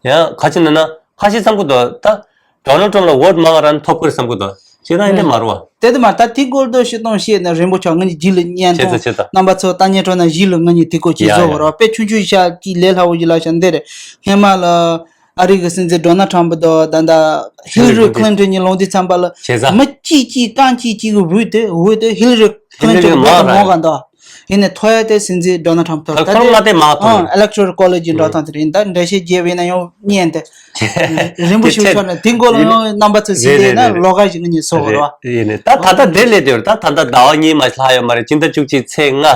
ཡང་ཁ་ཅིག་ན་ན་ཁ་ཤས་བསམ་གི་འདུག་ད་Donald Trump་ལ་vote་མང་རང་ཐོབ་ཁུར་བསམ་གི་འདུག་བྱས་ཙང་ཡིན་དེ་མ་རུ་བ། དེ་དུ་མ་ད་དེ་སྐོར་དུ་ཤི་གཏོང་ཤེས་ན་རིན་པོ་ཆེ་ངེད་ཀྱི་རྗེས་ལ་བརྙན་བྱས་ཐོང་ཙང་བྱས་ཙང་། རྣམ་པ་ཚོ་ལྟ་ཉན་སྤྲོ་ན་གཞིས་ལུ་ངེད་ཀྱི་དེ་སྐོར་ཅིག་ཡ་བཟོ་ཡ་བར་བ་དཔེ་ཆུང་ཆུང་ཤ་ཀི་ལས་སླ་བོ་ཞིག་ལ་ཤ་འདི་རེད། ཧེ་མ་ལ་ ཨ་རི་གི་སྲིད་འཛིན་ཌོ་ནལ་ཊམ་པ་དང་ད་ལྟ་ཧི་ལ་རི་ཁི་ལིན་ཊོན་གཉིས་ལངས་དུས་ཙམ་པ་ལ་བྱས་ཙང་མི་གཅིག་གཅིག་རྐང་གཅིག་གཅིག་གི་འོས་དེ་འོས་དེ་ཧི་ལ་རི་ཁི་ལིན་ཊོན་གྱི་འོས་དེ་མང་ག་འདུག་ཡིན་ནའི་ཐོ་ཡ་དེ་སྲིད་འཛིན་ཌོ་ནལ་ཊམ་པ་ཐོབ། ད་ཁོང་དེ་མ་དེ་མ་ཐོབ། ཨ་ཨི་ལེག་ཊོ་རལ་ཀོ་ལེ་ཇི་འགྲོ་སྟངས་དེ་རེད། ད་འགྲེལ་བཤད་རྒྱས་པ་ཡིན་ན་ཡང་སྙན་དེ་རིང་པོ་ཞིག་ཆགས་ནས་དེ་སྐོར་ལ་ཡང་རྣམ་པ་ཚོས་གཟིགས་བསྡད་ན་ལོགས་ཀ་ཞིག་ངེད་གཉིས་གསོག་དགོས་རེད་བ། ཡིན་ནའི་ད་ད་ལྟ་དེ་སླེབས་བསྡད་ཡོད་རེད། ད་ད་ལྟ་ཟླ་བ་གཉིས་མ་ལྷག་ཡོད་མ་རེད། སྤྱི་ཟླ་བཅུ་གཅིག་ཚེས་ལྔ།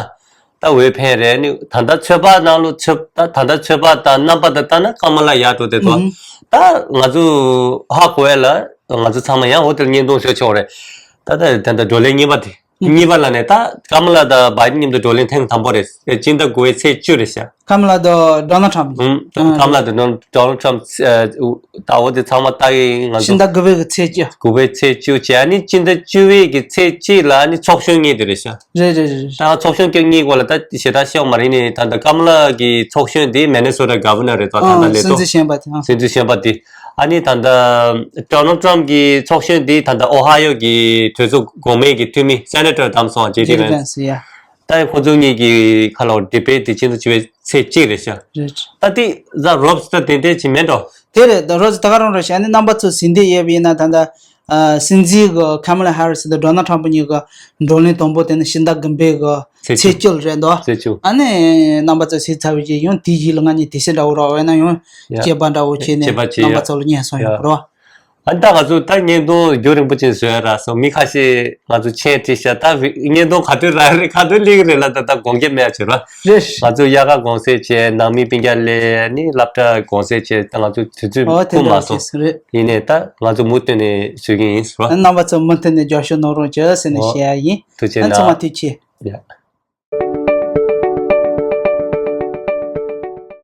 ད་འོས་འཕེན་རེད། ནི་ད་ལྟ་ཚོད་དཔག་ནང་ལོ་ཚོད་ད་ད་ལྟ་ཚོད་དཔག་དང་རྣམ་པ་དང་ལྟ་ན་ཀ་མ་ལ་ཡག་འགྲོ་བསྡད་འདུག་ཨུམ། ད་ང་ཚོ་ཧ་གོ་ཡ་ལ་ང་ཚོ་ཚང་མ་ཡང་འོ་དེར་བརྙན་ཐུང་བཟོས་ཆོག་རེད། ད་ད་ད་ད་བགྲོ་གླེང་གཉིས་པ་དེ་ཨུམ། གཉིས་པ་ལ་ནས་ད་ཀ་མ་ལ་དང་བྷའི་ཌེན་མཉམ་དུ་བགྲོ་གླེང་ཐེངས་དང་པོ་རེད། སྤྱི་ཟླ་དགུ་པའི་ཚེས་བཅུ་རེད་ཤག་ཀ་མ་ལ་དང་ཌོ་ནལ་ཊམ་པ། ཨུམ། ཨ་ཀ་མ་ལ་དང་ཌོ་ནལ་ཊམ་པ་ད་འོ་དེ་ཚང་མ་ལྟ་གི་ང་ཚོ་ཕྱི་ཟླ་དགུ་པའི་གི་ཚེས་བཅུ། དགུ་པའི་ཚེས་བཅུ་བྱས། ཨ་ནི་སྤྱི་ཟླ་བཅུ་པའི་གི་ཚེས་གཅིག་ལ་ཨ་ནི་ཚོགས་གཞོན་གཉིས་དེ་རེད་ཤག་རེད་རེད་རེད། ད་ཚོགས་གཞོན་སྐྱོང་གཉིས་སྐོར་ལ་ད་ཞེ་དྲག་ཤེས་ཡོད་མ་རེད། ནི་ད་ལྟ་ཀ་མ་ལ་གི་ཚོགས་གཞོན་དེ་མི་ནི་སོ་ཊ་ག་ཝར་ནར་རེད་ད། ད་ལྟ་ཨ་ལས་སྲིད་འཛིན་གཞོན་པ་དེ། ཨ་སྲིད་འཛིན་གཞོན་པ་དེ། ཨ་ནི་ད་ལྟ་ཌོ་ནལ་ཊམ་པ་གི་ཚོགས་གཞོན་དེ་ད་ལྟ་ཨོ་ཧ་ཡོ་གི་གྲོས་ཚོགས་གོང་མའི་གི་འཐུས་མི་སེ་ནེ་ཊར་བདམས་སོང་། ཇེ་ཌི་ཇེ་ཌི་ཝེན་སི། ཝེན་སི་ཡ། ད་ཁོ་ཚོ་གཉིས་ཀྱི་ཁ་ལོ་ཌི་བེ་ཊི་དེ་སྤྱི་ཟླ་བཅུ་པའི་ཚེས་གཅིག་རེད་ཤག་རེད། ད་དེ་ཟ་རོབ་སི་ད་ཏན་ཏན་ཅིག་མེད་འགྲོ། དེ་རེད། ད་རོབ་སི་ད་ག་རང་རེད་ཤག་ཨ་ནི་རྣམ་པ་ཚོ་ཟིན་བདེ་ཡོད་པ་ཡིན་ན་ད་ལྟ་ཨ་སྲིད་འཛིན་གི་ཁ་མ་ལ་ཧེ་རི་སི་དང་ཌོ་ནལ་ཊམ་པ་གཉིས་ཀྱི་བགྲོ་གླེང་དང་པོ་དེ་ནི་ཕྱི་ཟླ་དགུ་པའི་གི་ཚེས་བཅུ་རེད་འདུག་ཚེས་བཅུ། ཨ་ནི་རྣམ་པ་ཚོ་ཟིན་ཚར་བའི་རྗེས་ཡང་དེའི་རྗེས་ལ་ང་གཉིས་དུས་ཚོད་འདྲ་བོ་རག་པ་ཡིན་ན་ཡང་ཡ། སྐྱེས་པ་འདྲ་བོ་བྱས་ནས་སྐྱེས་པ་བྱས་རྣམ་པ་ཡ། ཚོ་ལ་སྙན་སོང་ཡོད་རེད་བ། ཨ་ནི་ད་ང་ཚོ་ད་བརྙན་ཐུང་རྒྱུན་རིང་པོ་ཅིག་བཟོས་ཡ་རག་སོང་། མི་ཁ་ཤས་ང་ཚོ་མཆན་བྲིས་ཤག་ད་བི་བརྙན་ཐུང་ག་དུས་རག་རེད་ག་དུས་སླེབས་རེད་ལབ། ད་ད་དགོངས་འགལ་མེད་ཡ་བྱེད་རོགས། རེད། ང་ཚོ་དབྱར་ཁ་གུང་སེང་བྱས། ནང་མི་སྤུན་ཀྱག་སླེབས། ནི་སློབ་གྲྭ་གུང་སེང་བྱས། ད་ང་ཚོ་དུས་ཚོད་ཨོ་དེ་ཁུག་མ་འདྲ་སོང་། བྱས་རེད། ཡིན་ནའི་ད་ང་ཚོ་མུ་མཐུད་ནས་བཟོ་གི་ཡིན་ཟེར་རོགས། རྣམ་པ་ཚོ་མུ་མཐུད་ནས་རྒྱབ་སྐྱོར་གནང་རོགས་བྱེད་ཟེར་ནས་ཨོ་བཤད་ཡ་ཡིན། ཐུགས་རྗེ་ཨ་ཚང་མ་གནང་། ཐུགས་རྗེ་ཆེ། ཡ།